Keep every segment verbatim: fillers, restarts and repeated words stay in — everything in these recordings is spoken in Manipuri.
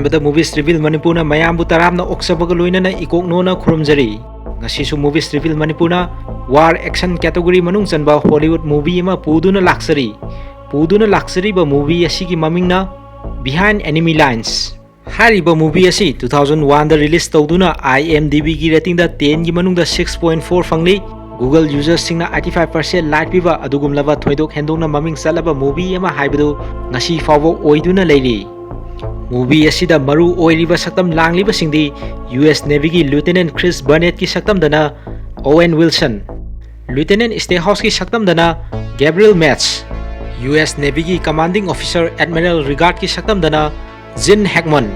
ꯗ Movies Reveal ꯃꯅꯤꯄꯨꯔꯅ ꯃꯌꯥꯝꯕꯨ ꯇꯔꯥꯝꯅ ꯑꯣꯛꯆꯕꯒ ꯂꯣꯏꯅꯅ ꯏꯀꯣꯛꯅꯣꯅ ꯈꯨꯔꯨꯝꯖꯔꯤ꯫ ꯉꯁꯤꯁꯨ Movies Reveal ꯃꯅꯤꯄꯨꯔꯅ war action category ꯃꯅꯨꯡ ꯆꯟꯕ Hollywood movie ꯑꯃ ꯄꯨꯗꯨꯅ ꯂꯥꯛꯆꯔꯤ꯫ ꯄꯨꯗꯨꯅ ꯂꯥꯛꯆꯔꯤꯕ movie ꯑꯁꯤꯒꯤ ꯃꯃꯤꯡꯅ Behind Enemy Lines꯫ ꯍꯥꯏꯔꯤꯕ movie ꯑꯁꯤ two thousand one ꯗ release ꯇꯧꯗꯨꯅ IMDb ꯒꯤ rating ꯗ ten ꯒꯤ ꯃꯅꯨꯡꯗ six point four ꯐꯪꯂꯤ꯫ Google user ꯁꯤꯡꯅ eighty five percent like ꯄꯤꯕ ꯑꯗꯨꯒꯨꯝꯂꯕ ꯊꯣꯏꯗꯣꯛ ꯍꯦꯟꯗꯣꯛꯅ ꯃꯃꯤꯡ ꯆꯠꯂꯕ movie ꯑꯃ ꯍꯥꯏꯕꯗꯨ ꯉꯁꯤ ꯐꯥꯎꯕ ꯑꯣꯏꯗꯨꯅ ꯂꯩꯔꯤ꯫ Movie ꯑꯁꯤꯗ ꯃꯔꯨ ꯑꯣꯏꯔꯤꯕ ꯁꯛꯇꯝ ꯂꯥꯡꯂꯤꯕꯁꯤꯡꯗꯤ U S Navy ꯒꯤ Lieutenant Chris Burnett ꯀꯤ ꯁꯛꯇꯝꯗꯅ Owen Wilson, Lieutenant Stackhouse ꯀꯤ ꯁꯛꯇꯝꯗꯅ Gabriel Macht, U S Navy ꯒꯤ Commanding Officer Admiral Riegert ꯀꯤ ꯁꯛꯇꯝꯗꯅ Gene Hackman,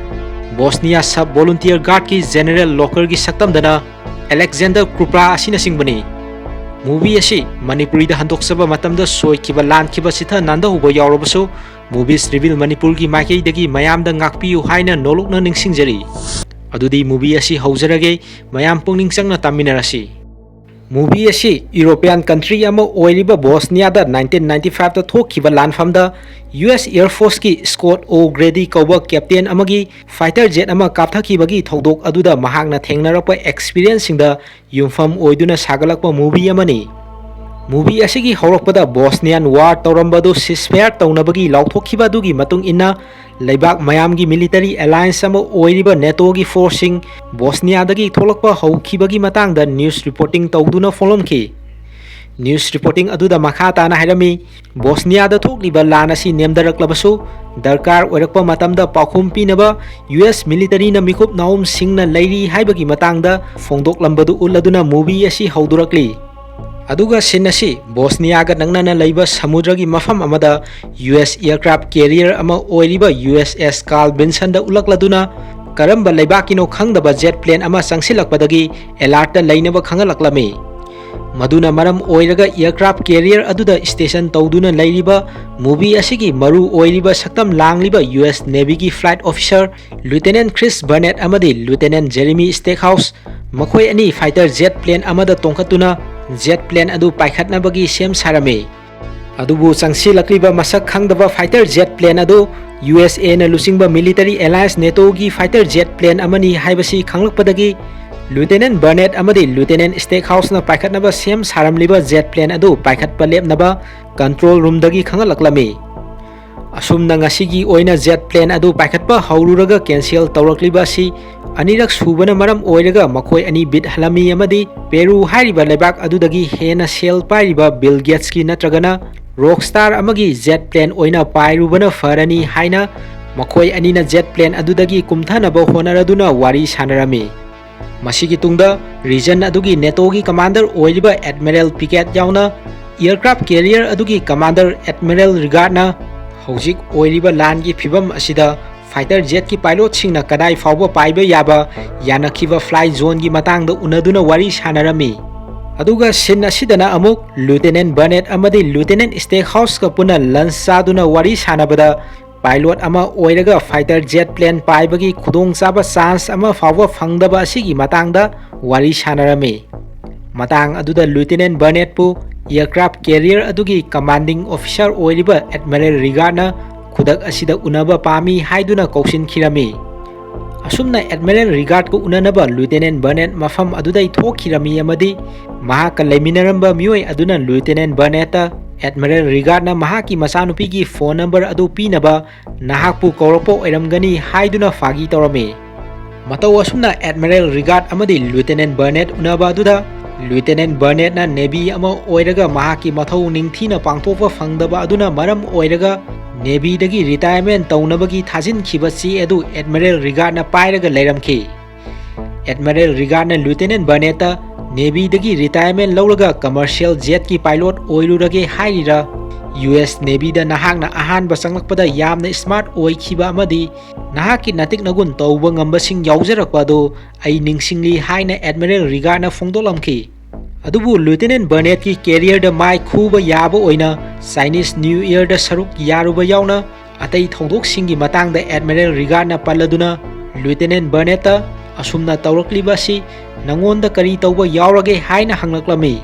Bosnia Sub Volunteer Guard ꯀꯤ General Locker ꯒꯤ ꯁꯛꯇꯝꯗꯅ Alexander Krupa ꯑꯁꯤꯅꯆꯤꯡꯕꯅꯤ꯫ Movie ꯑꯁꯤ ꯃꯅꯤꯄꯨꯔꯤꯗ ꯍꯟꯗꯣꯛꯆꯕ ꯃꯇꯝꯗ ꯁꯣꯏꯈꯤꯕ ꯂꯥꯟꯈꯤꯕ ꯆꯤꯊ ꯅꯥꯟꯊꯍꯧꯕ ꯌꯥꯎꯔꯕꯁꯨ, Movies Reveal ꯃꯅꯤꯄꯨꯔꯒꯤ ꯃꯥꯏꯀꯩꯗꯒꯤ ꯃꯌꯥꯝꯗ ꯉꯥꯛꯄꯤꯌꯨ ꯍꯥꯏꯅ ꯅꯣꯂꯨꯛꯅ ꯅꯤꯡꯁꯤꯡꯖꯔꯤ꯫ ꯑꯗꯨꯗꯤ movie ꯑꯁꯤ ꯍꯧꯖꯔꯒꯦ, ꯃꯌꯥꯝ ꯄꯨꯛꯅꯤꯡ ꯆꯪꯅ ꯇꯥꯃꯤꯟꯅꯔꯁꯤ꯫ Movie ꯑꯁꯤ European country ꯑꯃ ꯑꯣꯏꯔꯤꯕ ꯕꯣꯁꯅꯤꯌꯥꯗ nineteen ninety five ꯇ ꯊꯣꯛꯈꯤꯕ ꯂꯥꯟꯐꯝꯗ U S Air Force ꯀꯤ Scott O'Grady ꯀꯧꯕ captain ꯑꯃꯒꯤ fighter jet ꯑꯃ ꯀꯥꯞꯊꯈꯤꯕꯒꯤ ꯊꯧꯗꯣꯛ ꯑꯗꯨꯗ ꯃꯍꯥꯛꯅ ꯊꯦꯡꯅꯔꯛꯄ experience ꯁꯤꯡꯗ ꯌꯨꯝꯐꯝ ꯑꯣꯏꯗꯨꯅ ꯁꯥꯒꯠꯂꯛꯄ movie ꯑꯃꯅꯤ꯫ Movie ꯑꯁꯤꯒꯤ ꯍꯧꯔꯛꯄꯗ Bosnian war ꯇꯧꯔꯝꯕꯗꯨ ceasefire ꯇꯧꯅꯕꯒꯤ ꯂꯥꯎꯊꯣꯛꯈꯤꯕ ꯑꯗꯨꯒꯤ ꯃꯇꯨꯡ ꯏꯟꯅ, ꯂꯩꯕꯥꯛ ꯃꯌꯥꯝꯒꯤ military alliance ꯑꯃ ꯑꯣꯏꯔꯤꯕ NATO ꯒꯤ force ꯁꯤꯡ ꯕꯣꯁꯅꯤꯌꯥꯗꯒꯤ ꯊꯣꯛꯂꯛꯄ ꯍꯧꯈꯤꯕꯒꯤ ꯃꯇꯥꯡꯗ news reporting ꯇꯧꯗꯨꯅ ꯐꯣꯡꯂꯝꯈꯤ꯫ News reporting ꯑꯗꯨꯗ ꯃꯈꯥ ꯇꯥꯅ ꯍꯥꯏꯔꯝꯃꯤ, ꯕꯣꯁꯅꯤꯌꯥꯗ ꯊꯣꯛꯂꯤꯕ ꯂꯥꯟ ꯑꯁꯤ ꯅꯦꯝꯊꯔꯛꯂꯕꯁꯨ, ꯗꯔꯀꯥꯔ ꯑꯣꯏꯔꯛꯄ ꯃꯇꯝꯗ ꯄꯥꯎꯈꯨꯝ ꯄꯤꯅꯕ U S military ꯅ ꯃꯤꯀꯨꯞ ꯅꯥꯍꯨꯝ ꯁꯤꯡꯅ ꯂꯩꯔꯤ ꯍꯥꯏꯕꯒꯤ ꯃꯇꯥꯡꯗ ꯐꯣꯡꯗꯣꯛꯂꯝꯕꯗꯨ ꯎꯠꯂꯗꯨꯅ movie ꯑꯁꯤ ꯍꯧꯗꯣꯔꯛꯂꯤ꯫ ꯑꯗꯨꯒ scene ꯑꯁꯤ ꯕꯣꯁꯅꯤꯌꯥꯒ ꯅꯛꯅꯅ ꯂꯩꯕ ꯁꯃꯨꯗ꯭ꯔꯒꯤ ꯃꯐꯝ ꯑꯃꯗ U S aircraft carrier ꯑꯃ ꯑꯣꯏꯔꯤꯕ U S S Carl Vinson ꯗ ꯎꯠꯂꯛꯂꯗꯨꯅ, ꯀꯔꯝꯕ ꯂꯩꯕꯥꯛꯀꯤꯅꯣ ꯈꯪꯗꯕ jet plane ꯑꯃ ꯆꯪꯁꯤꯜꯂꯛꯄꯗꯒꯤ alert ꯇ ꯂꯩꯅꯕ ꯈꯪꯍꯜꯂꯛꯂꯝꯃꯤ꯫ ꯃꯗꯨꯅ ꯃꯔꯝ ꯑꯣꯏꯔꯒ aircraft carrier ꯑꯗꯨꯗ station ꯇꯧꯗꯨꯅ ꯂꯩꯔꯤꯕ movie ꯑꯁꯤꯒꯤ ꯃꯔꯨ ꯑꯣꯏꯔꯤꯕ ꯁꯛꯇꯝ ꯂꯥꯡꯂꯤꯕ U S Navy ꯒꯤ flight officer Lieutenant Chris Burnett ꯑꯃꯗꯤ Lieutenant Jeremy Stackhouse, ꯃꯈꯣꯏ ꯑꯅꯤ fighter jet plane ꯑꯃꯗ ꯇꯣꯡꯈꯠꯇꯨꯅ jet plane ꯑꯗꯨ ꯄꯥꯏꯈꯠꯅꯕꯒꯤ ꯁꯦꯝ ꯁꯥꯔꯝꯃꯤ꯫ ꯑꯗꯨꯕꯨ ꯆꯪꯁꯤꯜꯂꯛꯂꯤꯕ ꯃꯁꯛ ꯈꯪꯗꯕ fighter jet plane ꯑꯗꯨ USAꯅ ꯂꯨꯆꯤꯡꯕ military alliance NATOꯒꯤ fighter jet plane ꯑꯃꯅꯤ ꯍꯥꯏꯕꯁꯤ ꯈꯪꯂꯛꯄꯗꯒꯤ Lieutenant Burnett ꯑꯃꯗꯤ Lieutenant Stackhouseꯅ ꯄꯥꯏꯈꯠꯅꯕ ꯁꯦꯝ ꯁꯥꯔꯝꯂꯤꯕ jet plane ꯑꯗꯨ ꯄꯥꯏꯈꯠꯄ ꯂꯦꯞꯅꯕ control roomꯗꯒꯤ ꯈꯪꯍꯜꯂꯛꯂꯝꯃꯤ꯫ ꯑꯁꯨꯝꯅ ꯉꯁꯤꯒꯤ ꯑꯣꯏꯅ jet plane ꯑꯗꯨ ꯄꯥꯏꯈꯠꯄ ꯍꯧꯔꯨꯔꯒ cancel ꯇꯧꯔꯛꯂꯤꯕ ꯑꯁꯤ ꯑꯅꯤꯔꯛ ꯁꯨꯕꯅ ꯃꯔꯝ ꯑꯣꯏꯔꯒ ꯃꯈꯣꯏ ꯑꯅꯤ ꯕꯤꯠ ꯍꯜꯂꯝꯃꯤ ꯑꯃꯗꯤ ꯄꯦꯔꯨ ꯍꯥꯏꯔꯤꯕ ꯂꯩꯕꯥꯛ ꯑꯗꯨꯗꯒꯤ ꯍꯦꯟꯅ ꯁꯦꯜ ꯄꯥꯏꯔꯤꯕ ꯕꯤꯜ ꯒꯦꯠꯁꯀꯤ ꯅꯠꯇ꯭ꯔꯒꯅ ꯔꯣꯛꯁ꯭ꯇꯥꯔ ꯑꯃꯒꯤ jet plane ꯑꯣꯏꯅ ꯄꯥꯏꯔꯨꯕꯅ ꯐꯔꯅꯤ ꯍꯥꯏꯅ ꯃꯈꯣꯏ ꯑꯅꯤꯅ jet plane ꯑꯗꯨꯗꯒꯤ ꯀꯨꯝꯊꯅꯕ ꯍꯣꯠꯅꯔꯗꯨꯅ ꯋꯥꯔꯤ ꯁꯥꯟꯅꯔꯝꯃꯤ꯫ ꯃꯁꯤꯒꯤ ꯇꯨꯡꯗ region ꯑꯗꯨꯒꯤ NATOꯒꯤ commander ꯑꯣꯏꯔꯤꯕ Admiral Picquet ꯌꯥꯎꯅ aircraft carrier ꯑꯗꯨꯒꯤ commander Admiral Rigaudꯅ ꯍꯧꯖꯤꯛ ꯑꯣꯏꯔꯤꯕ ꯂꯥꯟꯒꯤ ꯐꯤꯕꯝ ꯑꯁꯤꯗ fighter jetꯀꯤ pilotꯁꯤꯡꯅ ꯀꯗꯥꯏ ꯐꯥꯎꯕ ꯄꯥꯏꯕ ꯌꯥꯕ ꯌꯥꯅꯈꯤꯕ fly zoneꯒꯤ ꯃꯇꯥꯡꯗ ꯎꯅꯗꯨꯅ ꯋꯥꯔꯤ ꯁꯥꯟꯅꯔꯝꯃꯤ꯫ ꯑꯗꯨꯒ scene ꯑꯁꯤꯗꯅ ꯑꯃꯨꯛ Lieutenant Burnett ꯑꯃꯗꯤ Lieutenant Stackhouseꯀ ꯄꯨꯟꯅ lunch ꯆꯥꯗꯨꯅ ꯋꯥꯔꯤ ꯁꯥꯟꯅꯕꯗ pilot ꯑꯃ ꯑꯣꯏꯔꯒ fighter jet plane ꯄꯥꯏꯕꯒꯤ ꯈꯨꯗꯣꯡꯆꯥꯕ chance ꯑꯃ ꯐꯥꯎꯕ ꯐꯪꯗꯕ ꯑꯁꯤꯒꯤ ꯃꯇꯥꯡꯗ ꯋꯥꯔꯤ ꯁꯥꯟꯅꯔꯝꯃꯤ꯫ ꯃꯇꯥꯡ ꯑꯗꯨꯗ Lieutenant Burnettꯄꯨ aircraft carrier ꯑꯗꯨꯒꯤ commanding officer ꯑꯣꯏꯔꯤꯕ Admiral Rigaudꯅ ꯈꯨꯗꯛ ꯑꯁꯤꯗ ꯎꯅꯕ ꯄꯥꯝꯃꯤ ꯍꯥꯏꯗꯨꯅ ꯀꯧꯁꯤꯟꯈꯤꯔꯝꯃꯤ꯫ ꯑꯁꯨꯝꯅ Admiral Rigaudꯀ ꯎꯅꯅꯕ Lieutenant Burnett ꯃꯐꯝ ꯑꯗꯨꯗꯩ ꯊꯣꯛꯈꯤꯔꯝꯃꯤ ꯑꯃꯗꯤ ꯃꯍꯥꯛꯀ ꯂꯩꯃꯤꯟꯅꯔꯝꯕ ꯃꯤꯑꯣꯏ ꯑꯗꯨꯅ Lieutenant Burnettꯇ Admiral Rigaudꯅ ꯃꯍꯥꯛꯀꯤ ꯃꯆꯥꯅꯨꯄꯤꯒꯤ phone number ꯑꯗꯨ ꯄꯤꯅꯕ ꯅꯍꯥꯛꯄꯨ ꯀꯧꯔꯛꯄ ꯑꯣꯏꯔꯝꯒꯅꯤ ꯍꯥꯏꯗꯨꯅ ꯐꯥꯒꯤ ꯇꯧꯔꯝꯃꯤ꯫ ꯃꯇꯧ ꯑꯁꯨꯝꯅ Admiral Rigaud ꯑꯃꯗꯤ Lieutenant Burnett ꯎꯅꯕ ꯑꯗꯨꯗ Lieutenant Burnettꯅ Navy ꯑꯃ ꯑꯣꯏꯔꯒ ꯃꯍꯥꯛꯀꯤ ꯃꯊꯧ ꯅꯤꯡꯊꯤꯅ ꯄꯥꯡꯊꯣꯛꯄ ꯐꯪꯗꯕ ꯑꯗꯨꯅ ꯃꯔꯝ ꯑꯣꯏꯔꯒ Navyꯗꯒꯤ retirement ꯇꯧꯅꯕꯒꯤ ꯊꯥꯖꯤꯟꯈꯤꯕ ꯆꯦ ꯑꯗꯨ Admiral Rigaudꯅ ꯄꯥꯏꯔꯒ ꯂꯩꯔꯝꯈꯤ꯫ Admiral Rigaudꯅ Lieutenant Burnettꯇ Navyꯗꯒꯤ retirement ꯂꯧꯔꯒ commercial jetꯀꯤ pilot ꯑꯣꯏꯔꯨꯔꯒꯦ ꯍꯥꯏꯔꯤꯔꯥ? US Navyꯗ ꯅꯍꯥꯛꯅ ꯑꯍꯥꯟꯕ ꯆꯪꯂꯛꯄꯗ ꯌꯥꯝꯅ smart ꯑꯣꯏꯈꯤꯕ ꯑꯃꯗꯤ ꯅꯍꯥꯛꯀꯤ ꯅꯇꯤꯛ ꯅꯒꯨꯟ ꯇꯧꯕ ꯉꯝꯕꯁꯤꯡ ꯌꯥꯎꯖꯔꯛꯄ ꯑꯗꯨ ꯑꯩ ꯅꯤꯡꯁꯤꯡꯂꯤ ꯍꯥꯏꯅ Admiral Rigaudꯅ ꯐꯣꯡꯗꯣꯛꯂꯝꯈꯤ꯫ ꯑꯗꯨꯕꯨ Lieutenant Burnettꯀꯤ careerꯗ ꯃꯥꯏ ꯈꯨꯕ ꯌꯥꯕ ꯑꯣꯏꯅ Chinese New Yearꯗ ꯁꯔꯨꯛ ꯌꯥꯔꯨꯕ ꯌꯥꯎꯅ ꯑꯇꯩ ꯊꯧꯗꯣꯛꯁꯤꯡꯒꯤ ꯃꯇꯥꯡꯗ Admiral Rigaudꯅ ꯄꯜꯂꯗꯨꯅ Lieutenant Burnettꯇ "ꯑꯁꯨꯝꯅ ꯇꯧꯔꯛꯂꯤꯕ ꯑꯁꯤ ꯅꯉꯣꯟꯗ ꯀꯔꯤ ꯇꯧꯕ ꯌꯥꯎꯔꯒꯦ?" ꯍꯥꯏꯅ ꯍꯪꯂꯛꯂꯝꯃꯤ꯫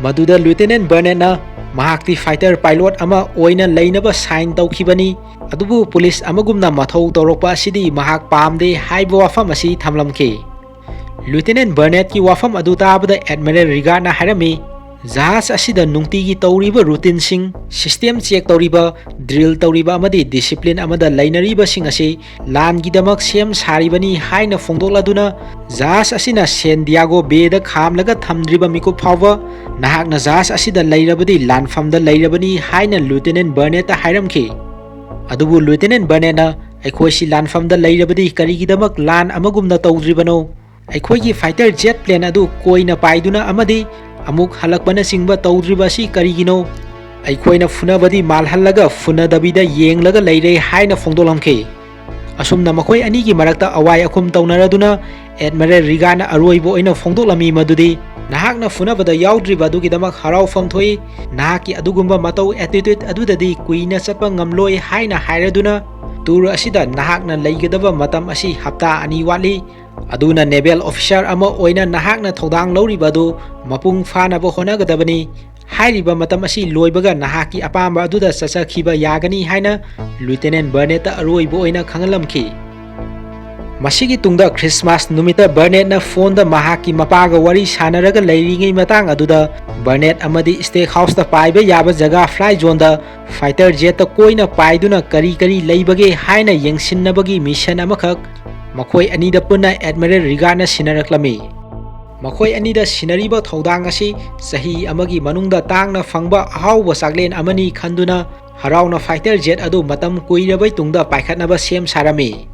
ꯃꯗꯨꯗ Lieutenant Burnettꯅ ꯃꯍꯥꯛꯇꯤ fighter pilot ꯑꯃ ꯑꯣꯏꯅ ꯂꯩꯅꯕ sign ꯇꯧꯈꯤꯕꯅꯤ꯫ ꯑꯗꯨꯕꯨ ꯄꯨꯂꯤꯁ ꯑꯃꯒꯨꯝꯅ ꯃꯊꯧ ꯇꯧꯔꯛꯄ ꯑꯁꯤꯗꯤ ꯃꯍꯥꯛ ꯄꯥꯝꯗꯦ ꯍꯥꯏꯕ ꯋꯥꯐꯝ ꯑꯁꯤ ꯊꯝꯂꯝꯈꯤ꯫ Lieutenant Burnettꯀꯤ ꯋꯥꯐꯝ ꯑꯗꯨ ꯇꯥꯕꯗ Admiral Regardeꯅ ꯍꯥꯏꯔꯝꯃꯤ, ꯖꯍꯥꯖ ꯑꯁꯤꯗ ꯅꯨꯡꯇꯤꯒꯤ ꯇꯧꯔꯤꯕ routineꯁꯤꯡ, system check ꯇꯧꯔꯤꯕ, drill ꯇꯧꯔꯤꯕ ꯑꯃꯗꯤ discipline ꯑꯃꯗ ꯂꯩꯅꯔꯤꯕꯁꯤꯡ ꯑꯁꯤ ꯂꯥꯟꯒꯤꯗꯃꯛ ꯁꯦꯝ ꯁꯥꯔꯤꯕꯅꯤ ꯍꯥꯏꯅ ꯐꯣꯡꯗꯣꯛꯂꯗꯨꯅ, ꯖꯍꯥꯖ ꯑꯁꯤꯅ San Diego Bayꯗ ꯈꯥꯝꯂꯒ ꯊꯝꯗ꯭ꯔꯤꯕ ꯃꯤꯀꯨꯞ ꯐꯥꯎꯕ ꯅꯍꯥꯛꯅ ꯖꯍꯥꯖ ꯑꯁꯤꯗ ꯂꯩꯔꯕꯗꯤ ꯂꯥꯟꯐꯝꯗ ꯂꯩꯔꯕꯅꯤ ꯍꯥꯏꯅ Lieutenant Burnettꯇ ꯍꯥꯏꯔꯝꯈꯤ꯫ ꯑꯗꯨꯕꯨ Lieutenant Burnettꯅ, "ꯑꯩꯈꯣꯏꯁꯤ ꯂꯥꯟꯐꯝꯗ ꯂꯩꯔꯕꯗꯤ ꯀꯔꯤꯒꯤꯗꯃꯛ ꯂꯥꯟ ꯑꯃꯒꯨꯝꯅ ꯇꯧꯗ꯭ꯔꯤꯕꯅꯣ? ꯑꯩꯈꯣꯏꯒꯤ fighter jet plane ꯑꯗꯨ ꯀꯣꯏꯅ ꯄꯥꯏꯗꯨꯅ ꯑꯃꯗꯤ ꯑꯃꯨꯛ ꯍꯜꯂꯛꯄꯅꯆꯤꯡꯕ ꯇꯧꯗ꯭ꯔꯤꯕ ꯑꯁꯤ ꯀꯔꯤꯒꯤꯅꯣ? ꯑꯩꯈꯣꯏꯅ ꯐꯨꯅꯕꯗꯤ ꯃꯥꯜꯍꯜꯂꯒ ꯐꯨꯅꯗꯕꯤꯗ ꯌꯦꯡꯂꯒ ꯂꯩꯔꯦ" ꯍꯥꯏꯅ ꯐꯣꯡꯗꯣꯛꯂꯝꯈꯤ꯫ ꯑꯁꯨꯝꯅ ꯃꯈꯣꯏ ꯑꯅꯤꯒꯤ ꯃꯔꯛꯇ ꯑꯋꯥꯏ ꯑꯈꯨꯝ ꯇꯧꯅꯔꯗꯨꯅ Admiral Regardeꯅ ꯑꯔꯣꯏꯕ ꯑꯣꯏꯅ ꯐꯣꯡꯗꯣꯛꯂꯝꯃꯤ ꯃꯗꯨꯗꯤ, "ꯅꯍꯥꯛꯅ ꯐꯨꯅꯕꯗ ꯌꯥꯎꯗ꯭ꯔꯤꯕ ꯑꯗꯨꯒꯤꯗꯃꯛ ꯍꯔꯥꯎꯐꯝ ꯊꯣꯛꯏ꯫ ꯅꯍꯥꯛꯀꯤ ꯑꯗꯨꯒꯨꯝꯕ ꯃꯇꯧ, attitude ꯑꯗꯨꯗꯗꯤ ꯀꯨꯏꯅ ꯆꯠꯄ ꯉꯝꯂꯣꯏ" ꯍꯥꯏꯅ ꯍꯥꯏꯔꯗꯨꯅ, "Tour ꯑꯁꯤꯗ ꯅꯍꯥꯛꯅ ꯂꯩꯒꯗꯕ ꯃꯇꯝ ꯑꯁꯤ ꯍꯞꯇꯥ ꯑꯅꯤ ꯋꯥꯠꯂꯤ꯫ ꯑꯗꯨꯅ naval officer ꯑꯃ ꯑꯣꯏꯅ ꯅꯍꯥꯛꯅ ꯊꯧꯗꯥꯡ ꯂꯧꯔꯤꯕ ꯑꯗꯨ ꯃꯄꯨꯡ ꯐꯥꯅꯕ ꯍꯣꯠꯅꯒꯗꯕꯅꯤ꯫ ꯍꯥꯏꯔꯤꯕ ꯃꯇꯝ ꯑꯁꯤ ꯂꯣꯏꯕꯒ ꯅꯍꯥꯛꯀꯤ ꯑꯄꯥꯝꯕ ꯑꯗꯨꯗ ꯆꯠꯆꯈꯤꯕ ꯌꯥꯒꯅꯤ" ꯍꯥꯏꯅ Lieutenant Burnettꯇ ꯑꯔꯣꯏꯕ ꯑꯣꯏꯅ ꯈꯪꯍꯜꯂꯝꯈꯤ꯫ ꯃꯁꯤꯒꯤ ꯇꯨꯡꯗ Christmas ꯅꯨꯃꯤꯠꯇ Burnettꯅ phoneꯗ ꯃꯍꯥꯛꯀꯤ ꯃꯄꯥꯒ ꯋꯥꯔꯤ ꯁꯥꯟꯅꯔꯒ ꯂꯩꯔꯤꯉꯩ ꯃꯇꯥꯡ ꯑꯗꯨꯗ, Burnett ꯑꯃꯗꯤ steakhouseꯇ ꯄꯥꯏꯕ ꯌꯥꯕ ꯖꯒꯥ, fly zoneꯗ fighter jetꯇ ꯀꯣꯏꯅ ꯄꯥꯏꯗꯨꯅ ꯀꯔꯤ ꯀꯔꯤ ꯂꯩꯕꯒꯦ ꯍꯥꯏꯅ ꯌꯦꯡꯁꯤꯟꯅꯕꯒꯤ mission ꯑꯃꯈꯛ ꯃꯈꯣꯏ ꯑꯅꯤꯗ ꯄꯨꯟꯅ Admiral Regardeꯅ ꯁꯤꯟꯅꯔꯛꯂꯝꯃꯤ꯫ ꯃꯈꯣꯏ ꯑꯅꯤꯗ ꯁꯤꯟꯅꯔꯤꯕ ꯊꯧꯗꯥꯡ ꯑꯁꯤ ꯆꯍꯤ ꯑꯃꯒꯤ ꯃꯅꯨꯡꯗ ꯇꯥꯡꯅ ꯐꯪꯕ ꯑꯍꯥꯎꯕ ꯆꯥꯛꯂꯦꯟ ꯑꯃꯅꯤ ꯈꯟꯗꯨꯅ, ꯍꯔꯥꯎꯅ fighter jet ꯑꯗꯨ ꯃꯇꯝ ꯀꯨꯏꯔꯕꯩ ꯇꯨꯡꯗ ꯄꯥꯏꯈꯠꯅꯕ ꯁꯦꯝ ꯁꯥꯔꯝꯃꯤ꯫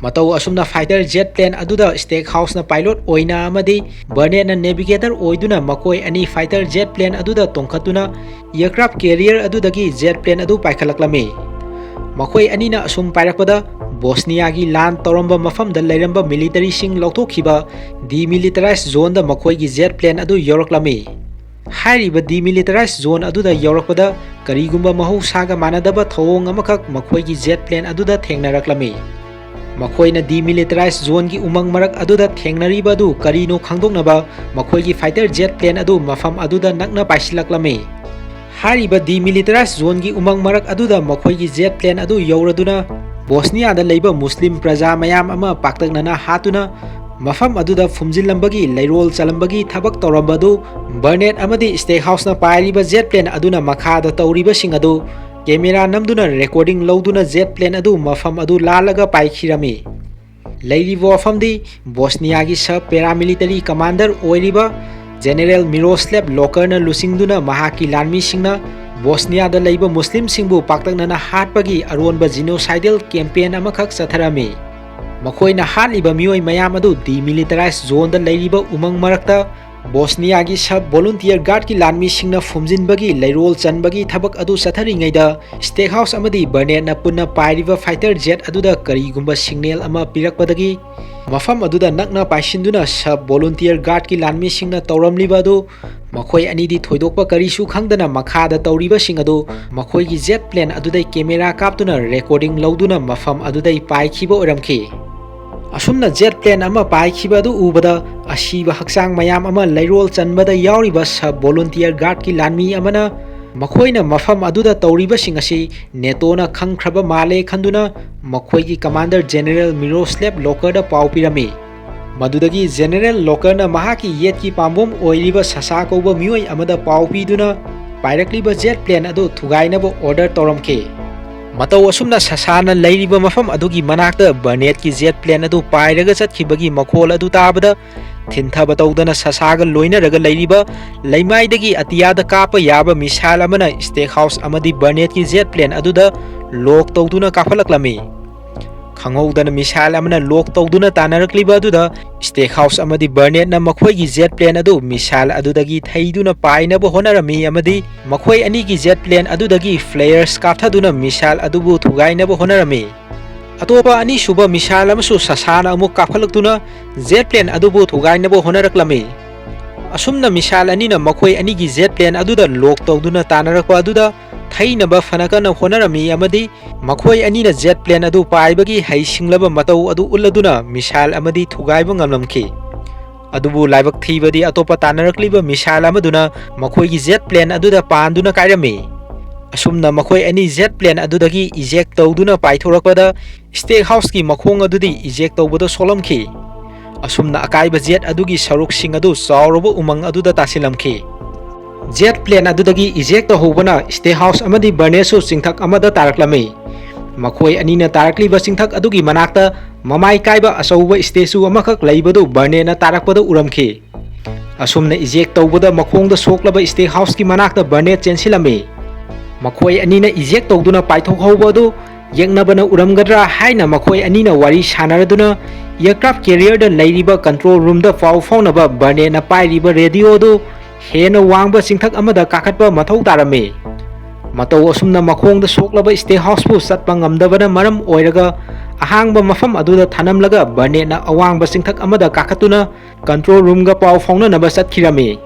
ꯃꯇꯧ ꯑꯁꯨꯝꯅ fighter jet plane ꯑꯗꯨꯗ steakhouseꯅ pilot ꯑꯣꯏꯅ ꯑꯃꯗꯤ Burnettꯅ navigator ꯑꯣꯏꯗꯨꯅ ꯃꯈꯣꯏ ꯑꯅꯤ fighter jet plane ꯑꯗꯨꯗ ꯇꯣꯡꯈꯠꯇꯨꯅ aircraft carrier ꯑꯗꯨꯗꯒꯤ jet plane ꯑꯗꯨ ꯄꯥꯏꯈꯠꯂꯛꯂꯝꯃꯤ꯫ ꯃꯈꯣꯏ ꯑꯅꯤꯅ ꯑꯁꯨꯝ ꯄꯥꯏꯔꯛꯄꯗ, ꯕꯣꯁꯅꯤꯌꯥꯒꯤ ꯂꯥꯟ ꯇꯧꯔꯝꯕ ꯃꯐꯝꯗ ꯂꯩꯔꯝꯕ militaryꯁꯤꯡ ꯂꯧꯊꯣꯛꯈꯤꯕ demilitarized zoneꯗ ꯃꯈꯣꯏꯒꯤ jet plane ꯑꯗꯨ ꯌꯧꯔꯛꯂꯝꯃꯤ꯫ ꯍꯥꯏꯔꯤꯕ demilitarized zone ꯑꯗꯨꯗ ꯌꯧꯔꯛꯄꯗ, ꯀꯔꯤꯒꯨꯝꯕ ꯃꯍꯧꯁꯥꯒ ꯃꯥꯟꯅꯗꯕ ꯊꯧꯑꯣꯡ ꯑꯃꯈꯛ ꯃꯈꯣꯏꯒꯤ jet plane ꯑꯗꯨꯗ ꯊꯦꯡꯅꯔꯛꯂꯝꯃꯤ꯫ ꯃꯈꯣꯏꯅ demilitarized zoneꯒꯤ ꯎꯃꯪ ꯃꯔꯛ ꯑꯗꯨꯗ ꯊꯦꯡꯅꯔꯤꯕ ꯑꯗꯨ ꯀꯔꯤꯅꯣ ꯈꯪꯗꯣꯛꯅꯕ ꯃꯈꯣꯏꯒꯤ fighter jet plane ꯑꯗꯨ ꯃꯐꯝ ꯑꯗꯨꯗ ꯅꯛꯅ ꯄꯥꯏꯁꯤꯜꯂꯛꯂꯝꯃꯤ꯫ ꯍꯥꯏꯔꯤꯕ demilitarized zoneꯒꯤ ꯎꯃꯪ ꯃꯔꯛ ꯑꯗꯨꯗ ꯃꯈꯣꯏꯒꯤ jet plane ꯑꯗꯨ ꯌꯧꯔꯗꯨꯅ ꯕꯣꯁꯅꯤꯌꯥꯗ ꯂꯩꯕ ꯃꯨꯁꯂꯤꯝ ꯄ꯭ꯔꯖꯥ ꯃꯌꯥꯝ ꯑꯃ ꯄꯥꯛꯇꯛꯅꯅ ꯍꯥꯠꯇꯨꯅ ꯃꯐꯝ ꯑꯗꯨꯗ ꯐꯨꯝꯖꯤꯜꯂꯝꯕꯒꯤ ꯂꯩꯔꯣꯜ ꯆꯜꯂꯝꯕꯒꯤ ꯊꯕꯛ ꯇꯧꯔꯝꯕ ꯑꯗꯨ ꯕꯔꯅꯦꯠ ꯑꯃꯗꯤ ꯁ꯭ꯇꯦꯛꯍꯥꯎꯁꯅ ꯄꯥꯏꯔꯤꯕ jet plane ꯑꯗꯨꯅ ꯃꯈꯥꯗ ꯇꯧꯔꯤꯕꯁꯤꯡ ꯑꯗꯨ camera ꯅꯝꯗꯨꯅ recording ꯂꯧꯗꯨꯅ jet plane ꯑꯗꯨ ꯃꯐꯝ ꯑꯗꯨ ꯂꯥꯜꯂꯒ ꯄꯥꯏꯈꯤꯔꯝꯃꯤ꯫ ꯂꯩꯔꯤꯕ ꯋꯥꯐꯝꯗꯤ ꯕꯣꯁꯅꯤꯌꯥꯒꯤ sub paramilitary commander ꯑꯣꯏꯔꯤꯕ General Miroslav Lokerꯅ ꯂꯨꯆꯤꯡꯗꯨꯅ ꯃꯍꯥꯛꯀꯤ ꯂꯥꯟꯃꯤꯁꯤꯡꯅ ꯕꯣꯁꯅꯤꯌꯥꯗ ꯂꯩꯕ ꯃꯨꯁꯂꯤꯝꯁꯤꯡꯕꯨ ꯄꯥꯛꯇꯛꯅꯅ ꯍꯥꯠꯄꯒꯤ ꯑꯔꯣꯟꯕ genocidal campaign ꯑꯃꯈꯛ ꯆꯠꯊꯔꯝꯃꯤ꯫ ꯃꯈꯣꯏꯅ ꯍꯥꯠꯂꯤꯕ ꯃꯤꯑꯣꯏ ꯃꯌꯥꯝ ꯑꯗꯨ demilitarized zoneꯗ ꯂꯩꯔꯤꯕ ꯎꯃꯪ ꯃꯔꯛꯇ ꯕꯣꯁꯅꯤꯌꯥꯒꯤ sub volunteer guardꯀꯤ ꯂꯥꯟꯃꯤꯁꯤꯡꯅ ꯐꯨꯝꯖꯤꯟꯕꯒꯤ ꯂꯩꯔꯣꯜ ꯆꯟꯕꯒꯤ ꯊꯕꯛ ꯑꯗꯨ ꯆꯠꯊꯔꯤꯉꯩꯗ ꯁ꯭ꯇꯦꯛꯍꯥꯎꯁ ꯑꯃꯗꯤ ꯕꯔꯅꯦꯠꯅ ꯄꯨꯟꯅ ꯄꯥꯏꯔꯤꯕ fighter jet ꯑꯗꯨꯗ ꯀꯔꯤꯒꯨꯝꯕ signal ꯑꯃ ꯄꯤꯔꯛꯄꯗꯒꯤ ꯃꯐꯝ ꯑꯗꯨꯗ ꯅꯛꯅ ꯄꯥꯏꯁꯤꯟꯗꯨꯅ sub volunteer guardꯀꯤ ꯂꯥꯟꯃꯤꯁꯤꯡꯅ ꯇꯧꯔꯝꯂꯤꯕ ꯑꯗꯨ ꯃꯈꯣꯏ ꯑꯅꯤꯗꯤ ꯊꯣꯏꯗꯣꯛꯄ ꯀꯔꯤꯁꯨ ꯈꯪꯗꯅ ꯃꯈꯥꯗ ꯇꯧꯔꯤꯕꯁꯤꯡ ꯑꯗꯨ ꯃꯈꯣꯏꯒꯤ jet plane ꯑꯗꯨꯗꯩ camera ꯀꯥꯞꯇꯨꯅ recording ꯂꯧꯗꯨꯅ ꯃꯐꯝ ꯑꯗꯨꯗꯩ ꯄꯥꯏꯈꯤꯕ ꯑꯣꯏꯔꯝꯈꯤ꯫ ꯑꯁꯨꯝꯅ jet plane ꯑꯃ ꯄꯥꯏꯈꯤꯕ ꯑꯗꯨ ꯎꯕꯗ ꯑꯁꯤꯕ ꯍꯛꯆꯥꯡ ꯃꯌꯥꯝ ꯑꯃ ꯂꯩꯔꯣꯜ ꯆꯟꯕꯗ ꯌꯥꯎꯔꯤꯕ sub volunteer guardꯀꯤ ꯂꯥꯟꯃꯤ ꯑꯃꯅ ꯃꯈꯣꯏꯅ ꯃꯐꯝ ꯑꯗꯨꯗ ꯇꯧꯔꯤꯕꯁꯤꯡ ꯑꯁꯤ NATOꯅ ꯈꯪꯈ꯭ꯔꯕ ꯃꯥꯜꯂꯦ ꯈꯟꯗꯨꯅ ꯃꯈꯣꯏꯒꯤ commander General Miroslav Lokerꯗ ꯄꯥꯎ ꯄꯤꯔꯝꯃꯤ꯫ ꯃꯗꯨꯗꯒꯤ General Lokerꯅ ꯃꯍꯥꯛꯀꯤ ꯌꯦꯠꯀꯤ ꯄꯥꯝꯕꯣꯝ ꯑꯣꯏꯔꯤꯕ ꯁꯁꯥ ꯀꯧꯕ ꯃꯤꯑꯣꯏ ꯑꯃꯗ ꯄꯥꯎ ꯄꯤꯗꯨꯅ ꯄꯥꯏꯔꯛꯂꯤꯕ jet plane ꯑꯗꯨ ꯊꯨꯒꯥꯏꯅꯕ order ꯇꯧꯔꯝꯈꯤ꯫ ꯃꯇꯧ ꯑꯁꯨꯝꯅ ꯁꯁꯥꯅ ꯂꯩꯔꯤꯕ ꯃꯐꯝ ꯑꯗꯨꯒꯤ ꯃꯅꯥꯛꯇ ꯕꯔꯅꯦꯠꯀꯤ jet plane ꯑꯗꯨ ꯄꯥꯏꯔꯒ ꯆꯠꯈꯤꯕꯒꯤ ꯃꯈꯣꯜ ꯑꯗꯨ ꯇꯥꯕꯗ ꯊꯤꯟꯊꯕ ꯇꯧꯗꯅ ꯁꯁꯥꯒ ꯂꯣꯏꯅꯔꯒ ꯂꯩꯔꯤꯕ ꯂꯩꯃꯥꯏꯗꯒꯤ ꯑꯇꯤꯌꯥꯗ ꯀꯥꯞꯄ ꯌꯥꯕ missile ꯑꯃꯅ ꯁ꯭ꯇꯦꯛꯍꯥꯎꯁ ꯑꯃꯗꯤ ꯕꯔꯅꯦꯠꯀꯤ jet plane ꯑꯗꯨꯗ lock ꯇꯧꯗꯨꯅ ꯀꯥꯞꯈꯠꯂꯛꯂꯝꯃꯤ꯫ ꯈꯪꯍꯧꯗꯅ missile ꯑꯃꯅ lock ꯇꯧꯗꯨꯅ ꯇꯥꯟꯅꯔꯛꯂꯤꯕ ꯑꯗꯨꯗ ꯁ꯭ꯇꯦꯛꯍꯥꯎꯁ ꯑꯃꯗꯤ ꯕꯔꯅꯦꯠꯅ ꯃꯈꯣꯏꯒꯤ jet plane ꯑꯗꯨ missile ꯑꯗꯨꯗꯒꯤ ꯊꯩꯗꯨꯅ ꯄꯥꯏꯅꯕ ꯍꯣꯠꯅꯔꯝꯃꯤ ꯑꯃꯗꯤ ꯃꯈꯣꯏ ꯑꯅꯤꯒꯤ jet plane ꯑꯗꯨꯗꯒꯤ flares ꯀꯥꯞꯊꯗꯨꯅ missile ꯑꯗꯨꯕꯨ ꯊꯨꯒꯥꯏꯅꯕ ꯍꯣꯠꯅꯔꯝꯃꯤ꯫ ꯑꯇꯣꯞꯄ ꯑꯅꯤꯁꯨꯕ missile ꯑꯃꯁꯨ ꯁꯁꯥꯅ ꯑꯃꯨꯛ ꯀꯥꯞꯈꯠꯂꯛꯇꯨꯅ jet plane ꯑꯗꯨꯕꯨ ꯊꯨꯒꯥꯏꯅꯕ ꯍꯣꯠꯅꯔꯛꯂꯝꯃꯤ꯫ ꯑꯁꯨꯝꯅ missile ꯑꯅꯤꯅ ꯃꯈꯣꯏ ꯑꯅꯤꯒꯤ jet plane ꯑꯗꯨꯗ lock ꯇꯧꯗꯨꯅ ꯇꯥꯟꯅꯔꯛꯄ ꯑꯗꯨꯗ ꯊꯩꯅꯕ ꯐꯅ ꯀꯟꯅ ꯍꯣꯠꯅꯔꯝꯃꯤ ꯑꯃꯗꯤ ꯃꯈꯣꯏ ꯑꯅꯤꯅ jet plane ꯑꯗꯨ ꯄꯥꯏꯕꯒꯤ ꯍꯩꯁꯤꯡꯂꯕ ꯃꯇꯧ ꯑꯗꯨ ꯎꯠꯂꯗꯨꯅ missile ꯑꯃꯗꯤ ꯊꯨꯒꯥꯏꯕ ꯉꯝꯂꯝꯈꯤ꯫ ꯑꯗꯨꯕꯨ ꯂꯥꯏꯕꯛ ꯊꯤꯕꯗꯤ ꯑꯇꯣꯞꯄ ꯇꯥꯟꯅꯔꯛꯂꯤꯕ missile ꯑꯃꯗꯨꯅ ꯃꯈꯣꯏꯒꯤ jet plane ꯑꯗꯨꯗ ꯄꯥꯟꯗꯨꯅ ꯀꯥꯏꯔꯝꯃꯤ꯫ ꯑꯁꯨꯝꯅ ꯃꯈꯣꯏ ꯑꯅꯤ jet plane ꯑꯗꯨꯗꯒꯤ eject ꯇꯧꯗꯨꯅ ꯄꯥꯏꯊꯣꯔꯛꯄꯗ state houseꯀꯤ ꯃꯈꯣꯡ ꯑꯗꯨꯗꯤ eject ꯇꯧꯕꯗ ꯁꯣꯛꯂꯝꯈꯤ꯫ ꯑꯁꯨꯝꯅ ꯑꯀꯥꯏꯕ jet ꯑꯗꯨꯒꯤ ꯁꯔꯨꯛꯁꯤꯡ ꯑꯗꯨ ꯆꯥꯎꯔꯕ ꯎꯃꯪ ꯑꯗꯨꯗ ꯇꯥꯁꯤꯜꯂꯝꯈꯤ꯫ Jet plane ꯑꯗꯨꯗꯒꯤ eject ꯇꯧꯍꯧꯕꯅ state house ꯑꯃꯗꯤ Burnettꯁꯨ ꯆꯤꯡꯊꯛ ꯑꯃꯗ ꯇꯥꯔꯛꯂꯝꯃꯤ꯫ ꯃꯈꯣꯏ ꯑꯅꯤꯅ ꯇꯥꯔꯛꯂꯤꯕ ꯆꯤꯡꯊꯛ ꯑꯗꯨꯒꯤ ꯃꯅꯥꯛꯇ ꯃꯃꯥꯏ ꯀꯥꯏꯕ ꯑꯆꯧꯕ statue ꯑꯃꯈꯛ ꯂꯩꯕꯗꯨ Burnettꯅ ꯇꯥꯔꯛꯄꯗ ꯎꯔꯝꯈꯤ꯫ ꯑꯁꯨꯝꯅ eject ꯇꯧꯕꯗ ꯃꯈꯣꯡꯗ ꯁꯣꯛꯂꯕ state houseꯀꯤ ꯃꯅꯥꯛꯇ Burnett ꯆꯦꯟꯁꯤꯜꯂꯝꯃꯤ꯫ ꯃꯈꯣꯏ ꯑꯅꯤꯅ eject ꯇꯧꯗꯨꯅ ꯄꯥꯏꯊꯣꯛꯍꯧꯕ ꯑꯗꯨ ꯌꯦꯛꯅꯕꯅ ꯎꯔꯝꯒꯗ꯭ꯔꯥ ꯍꯥꯏꯅ ꯃꯈꯣꯏ ꯑꯅꯤꯅ ꯋꯥꯔꯤ ꯁꯥꯟꯅꯔꯗꯨꯅ aircraft carrierꯗ ꯂꯩꯔꯤꯕ control roomꯗ ꯄꯥꯎ ꯐꯥꯎꯅꯕ Burnettꯅ ꯄꯥꯏꯔꯤꯕ radioꯗꯨ ꯍꯦꯟꯅ ꯋꯥꯡꯕ ꯆꯤꯡꯊꯛ ꯑꯃꯗ ꯀꯥꯈꯠꯄ ꯃꯊꯧ ꯇꯥꯔꯝꯃꯤ꯫ ꯃꯇꯧ ꯑꯁꯨꯝꯅ ꯃꯈꯣꯡꯗ ꯁꯣꯛꯂꯕ state houseꯄꯨ ꯆꯠꯄ ꯉꯝꯗꯕꯅ ꯃꯔꯝ ꯑꯣꯏꯔꯒ ꯑꯍꯥꯡꯕ ꯃꯐꯝ ꯑꯗꯨꯗ ꯊꯅꯝꯂꯒ Burnettꯅ ꯑꯋꯥꯡꯕ ꯆꯤꯡꯊꯛ ꯑꯃꯗ ꯀꯥꯈꯠꯇꯨꯅ control roomꯒ ꯄꯥꯎ ꯐꯥꯎꯅꯅꯕ ꯆꯠꯈꯤꯔꯝꯃꯤ꯫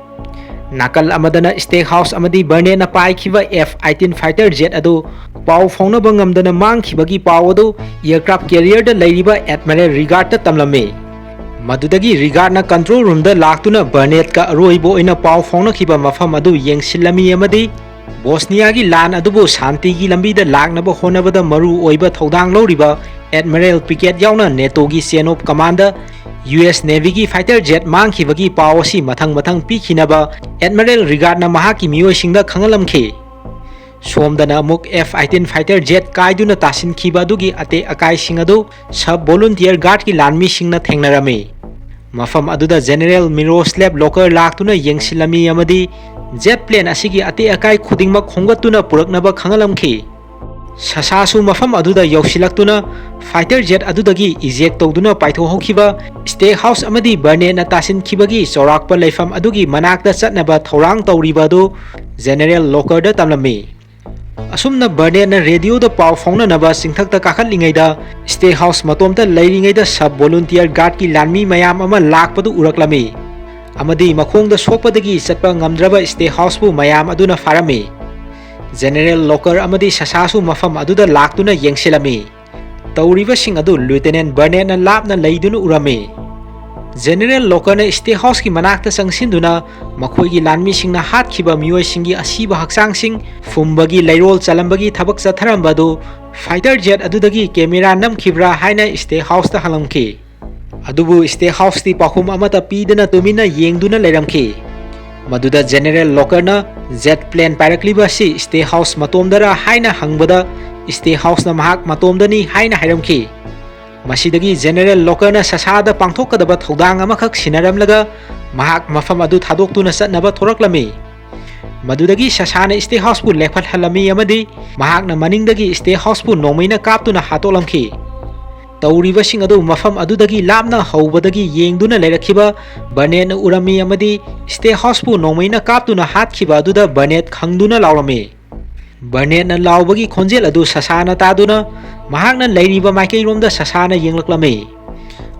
ꯅꯥꯀꯜ ꯑꯃꯗꯅ state house ꯑꯃꯗꯤ Burnettꯅ ꯄꯥꯏꯈꯤꯕ F eighteen fighter jet ꯑꯗꯨ ꯄꯥꯎ ꯐꯥꯎꯅꯕ ꯉꯝꯗꯅ ꯃꯥꯡꯈꯤꯕꯒꯤ ꯄꯥꯎ ꯑꯗꯨ aircraft carrierꯗ ꯂꯩꯔꯤꯕ Admiral Rigaudꯇ ꯇꯝꯂꯝꯃꯤ꯫ ꯃꯗꯨꯗꯒꯤ Rigaudꯅ control roomꯗ ꯂꯥꯛꯇꯨꯅ Burnettꯀ ꯑꯔꯣꯏꯕ ꯑꯣꯏꯅ ꯄꯥꯎ ꯐꯥꯎꯅꯈꯤꯕ ꯃꯐꯝ ꯑꯗꯨ ꯌꯦꯡꯁꯤꯜꯂꯝꯃꯤ ꯑꯃꯗꯤ ꯕꯣꯁꯅꯤꯌꯥꯒꯤ ꯂꯥꯟ ꯑꯗꯨꯕꯨ ꯁꯥꯟꯇꯤꯒꯤ ꯂꯝꯕꯤꯗ ꯂꯥꯛꯅꯕ ꯍꯣꯠꯅꯕꯗ ꯃꯔꯨ ꯑꯣꯏꯕ ꯊꯧꯗꯥꯡ ꯂꯧꯔꯤꯕ Admiral Pickett ꯌꯥꯎꯅ NATOꯒꯤ chain of commandꯗ US Navyꯒꯤ fighter jet ꯃꯥꯡꯈꯤꯕꯒꯤ ꯄꯥꯎ ꯑꯁꯤ ꯃꯊꯪ ꯃꯊꯪ ꯄꯤꯈꯤꯅꯕ Admiral Rigaudꯅ ꯃꯍꯥꯛꯀꯤ ꯃꯤꯑꯣꯏꯁꯤꯡꯗ ꯈꯪꯍꯜꯂꯝꯈꯤ꯫ ꯁꯣꯝꯗꯅ ꯑꯃꯨꯛ F eighteen fighter jet ꯀꯥꯏꯗꯨꯅ ꯇꯥꯁꯤꯟꯈꯤꯕ ꯑꯗꯨꯒꯤ ꯑꯇꯦꯛ ꯑꯀꯥꯏꯁꯤꯡ ꯑꯗꯨ sub volunteer guardꯀꯤ ꯂꯥꯟꯃꯤꯁꯤꯡꯅ ꯊꯦꯡꯅꯔꯝꯃꯤ꯫ ꯃꯐꯝ ꯑꯗꯨꯗ General Miroslav Locker ꯂꯥꯛꯇꯨꯅ ꯌꯦꯡꯁꯤꯜꯂꯝꯃꯤ ꯑꯃꯗꯤ jet plane ꯑꯁꯤꯒꯤ ꯑꯇꯦꯛ ꯑꯀꯥꯏ ꯈꯨꯗꯤꯡꯃꯛ ꯈꯣꯝꯒꯠꯇꯨꯅ ꯄꯨꯔꯛꯅꯕ ꯈꯪꯍꯜꯂꯝꯈꯤ꯫ ꯁꯁꯥꯁꯨ ꯃꯐꯝ ꯑꯗꯨꯗ ꯌꯧꯁꯤꯜꯂꯛꯇꯨꯅ fighter jet ꯑꯗꯨꯗꯒꯤ eject ꯇꯧꯗꯨꯅ ꯄꯥꯏꯊꯣꯛꯍꯧꯈꯤꯕ state house ꯑꯃꯗꯤ Burnettꯅ ꯇꯥꯁꯤꯟꯈꯤꯕꯒꯤ ꯆꯥꯎꯔꯥꯛꯄ ꯂꯩꯐꯝ ꯑꯗꯨꯒꯤ ꯃꯅꯥꯛꯇ ꯆꯠꯅꯕ ꯊꯧꯔꯥꯡ ꯇꯧꯔꯤꯕ ꯑꯗꯨ General Lockerꯗ ꯇꯝꯂꯝꯃꯤ꯫ ꯑꯁꯨꯝꯅ Burnettꯅ radioꯗ ꯄꯥꯎ ꯐꯥꯎꯅꯅꯕ ꯆꯤꯡꯊꯛꯇ ꯀꯥꯈꯠꯂꯤꯉꯩꯗ state house ꯃꯇꯣꯝꯇ ꯂꯩꯔꯤꯉꯩꯗ sub volunteer guardꯀꯤ ꯂꯥꯟꯃꯤ ꯃꯌꯥꯝ ꯑꯃ ꯂꯥꯛꯄꯗꯨ ꯎꯔꯛꯂꯝꯃꯤ ꯑꯃꯗꯤ ꯃꯈꯣꯡꯗ ꯁꯣꯛꯄꯗꯒꯤ ꯆꯠꯄ ꯉꯝꯗ꯭ꯔꯕ state houseꯄꯨ ꯃꯌꯥꯝ ꯑꯗꯨꯅ ꯐꯥꯔꯝꯃꯤ꯫ General Locker ꯑꯃꯗꯤ ꯁꯁꯥꯁꯨ ꯃꯐꯝ ꯑꯗꯨꯗ ꯂꯥꯛꯇꯨꯅ ꯌꯦꯡꯁꯤꯜꯂꯝꯃꯤ꯫ ꯇꯧꯔꯤꯕꯁꯤꯡ ꯑꯗꯨ Lieutenant Burnettꯅ ꯂꯥꯞꯅ ꯂꯩꯗꯨꯅ ꯎꯔꯝꯃꯤ꯫ General Lorcarꯅ State Houseꯀꯤ ꯃꯅꯥꯛꯇ ꯆꯪꯁꯤꯟꯗꯨꯅ ꯃꯈꯣꯏꯒꯤ ꯂꯥꯟꯃꯤꯁꯤꯡꯅ ꯍꯥꯠꯈꯤꯕ ꯃꯤꯑꯣꯏꯁꯤꯡꯒꯤ ꯑꯁꯤꯕ ꯍꯛꯆꯥꯡꯁꯤꯡ ꯐꯨꯝꯕꯒꯤ ꯂꯩꯔꯣꯜ ꯆꯜꯂꯝꯕꯒꯤ ꯊꯕꯛ ꯆꯠꯊꯔꯝꯕ ꯑꯗꯨ fighter jet ꯑꯗꯨꯗꯒꯤ camera ꯅꯝꯈꯤꯕ꯭ꯔꯥ ꯍꯥꯏꯅ State Houseꯇ ꯍꯪꯂꯝꯈꯤ꯫ ꯑꯗꯨꯕꯨ State Houseꯇꯤ ꯄꯥꯎꯈꯨꯝ ꯑꯃꯠꯇ ꯄꯤꯗꯅ ꯇꯨꯃꯤꯟꯅ ꯌꯦꯡꯗꯨꯅ ꯂꯩꯔꯝꯈꯤ꯫ ꯃꯗꯨꯗ General Lorcarꯅ jet plane ꯄꯥꯏꯔꯛꯂꯤꯕ ꯑꯁꯤ State House ꯃꯇꯣꯝꯗꯔ ꯍꯥꯏꯅ ꯍꯪꯕꯗ, State Houseꯅ ꯃꯍꯥꯛ ꯃꯇꯣꯝꯗꯅꯤ ꯍꯥꯏꯅ ꯍꯥꯏꯔꯝꯈꯤ꯫ ꯃꯁꯤꯗꯒꯤ General Lorcarꯅ ꯁꯁꯥꯗ ꯄꯥꯡꯊꯣꯛꯀꯗꯕ ꯊꯧꯗꯥꯡ ꯑꯃꯈꯛ ꯁꯤꯟꯅꯔꯝꯂꯒ ꯃꯍꯥꯛ ꯃꯐꯝ ꯑꯗꯨ ꯊꯥꯗꯣꯛꯇꯨꯅ ꯆꯠꯅꯕ ꯊꯣꯔꯛꯂꯝꯃꯤ꯫ ꯃꯗꯨꯗꯒꯤ ꯁꯁꯥꯅ State Houseꯄꯨ ꯂꯦꯞꯍꯠꯍꯜꯂꯝꯃꯤ ꯑꯃꯗꯤ ꯃꯍꯥꯛꯅ ꯃꯅꯤꯡꯗꯒꯤ State Houseꯄꯨ ꯅꯣꯡꯃꯩꯅ ꯀꯥꯞꯇꯨꯅ ꯍꯥꯠꯇꯣꯛꯂꯝꯈꯤ꯫ ꯇꯧꯔꯤꯕꯁꯤꯡ ꯑꯗꯨ ꯃꯐꯝ ꯑꯗꯨꯗꯒꯤ ꯂꯥꯞꯅ ꯍꯧꯕꯗꯒꯤ ꯌꯦꯡꯗꯨꯅ ꯂꯩꯔꯛꯈꯤꯕ Burnettꯅ ꯎꯔꯝꯃꯤ ꯑꯃꯗꯤ State Houseꯄꯨ ꯅꯣꯡꯃꯩꯅ ꯀꯥꯞꯇꯨꯅ ꯍꯥꯠꯈꯤꯕ ꯑꯗꯨꯗ Burnett ꯈꯪꯗꯨꯅ ꯂꯥꯎꯔꯝꯃꯤ꯫ Burnettꯅ ꯂꯥꯎꯕꯒꯤ ꯈꯣꯟꯖꯦꯜ ꯑꯗꯨ ꯁꯁꯥꯅ ꯇꯥꯗꯨꯅ ꯃꯍꯥꯛꯅ ꯂꯩꯔꯤꯕ ꯃꯥꯏꯀꯩꯔꯣꯝꯗ ꯁꯁꯥꯅ ꯌꯦꯡꯂꯛꯂꯝꯃꯤ꯫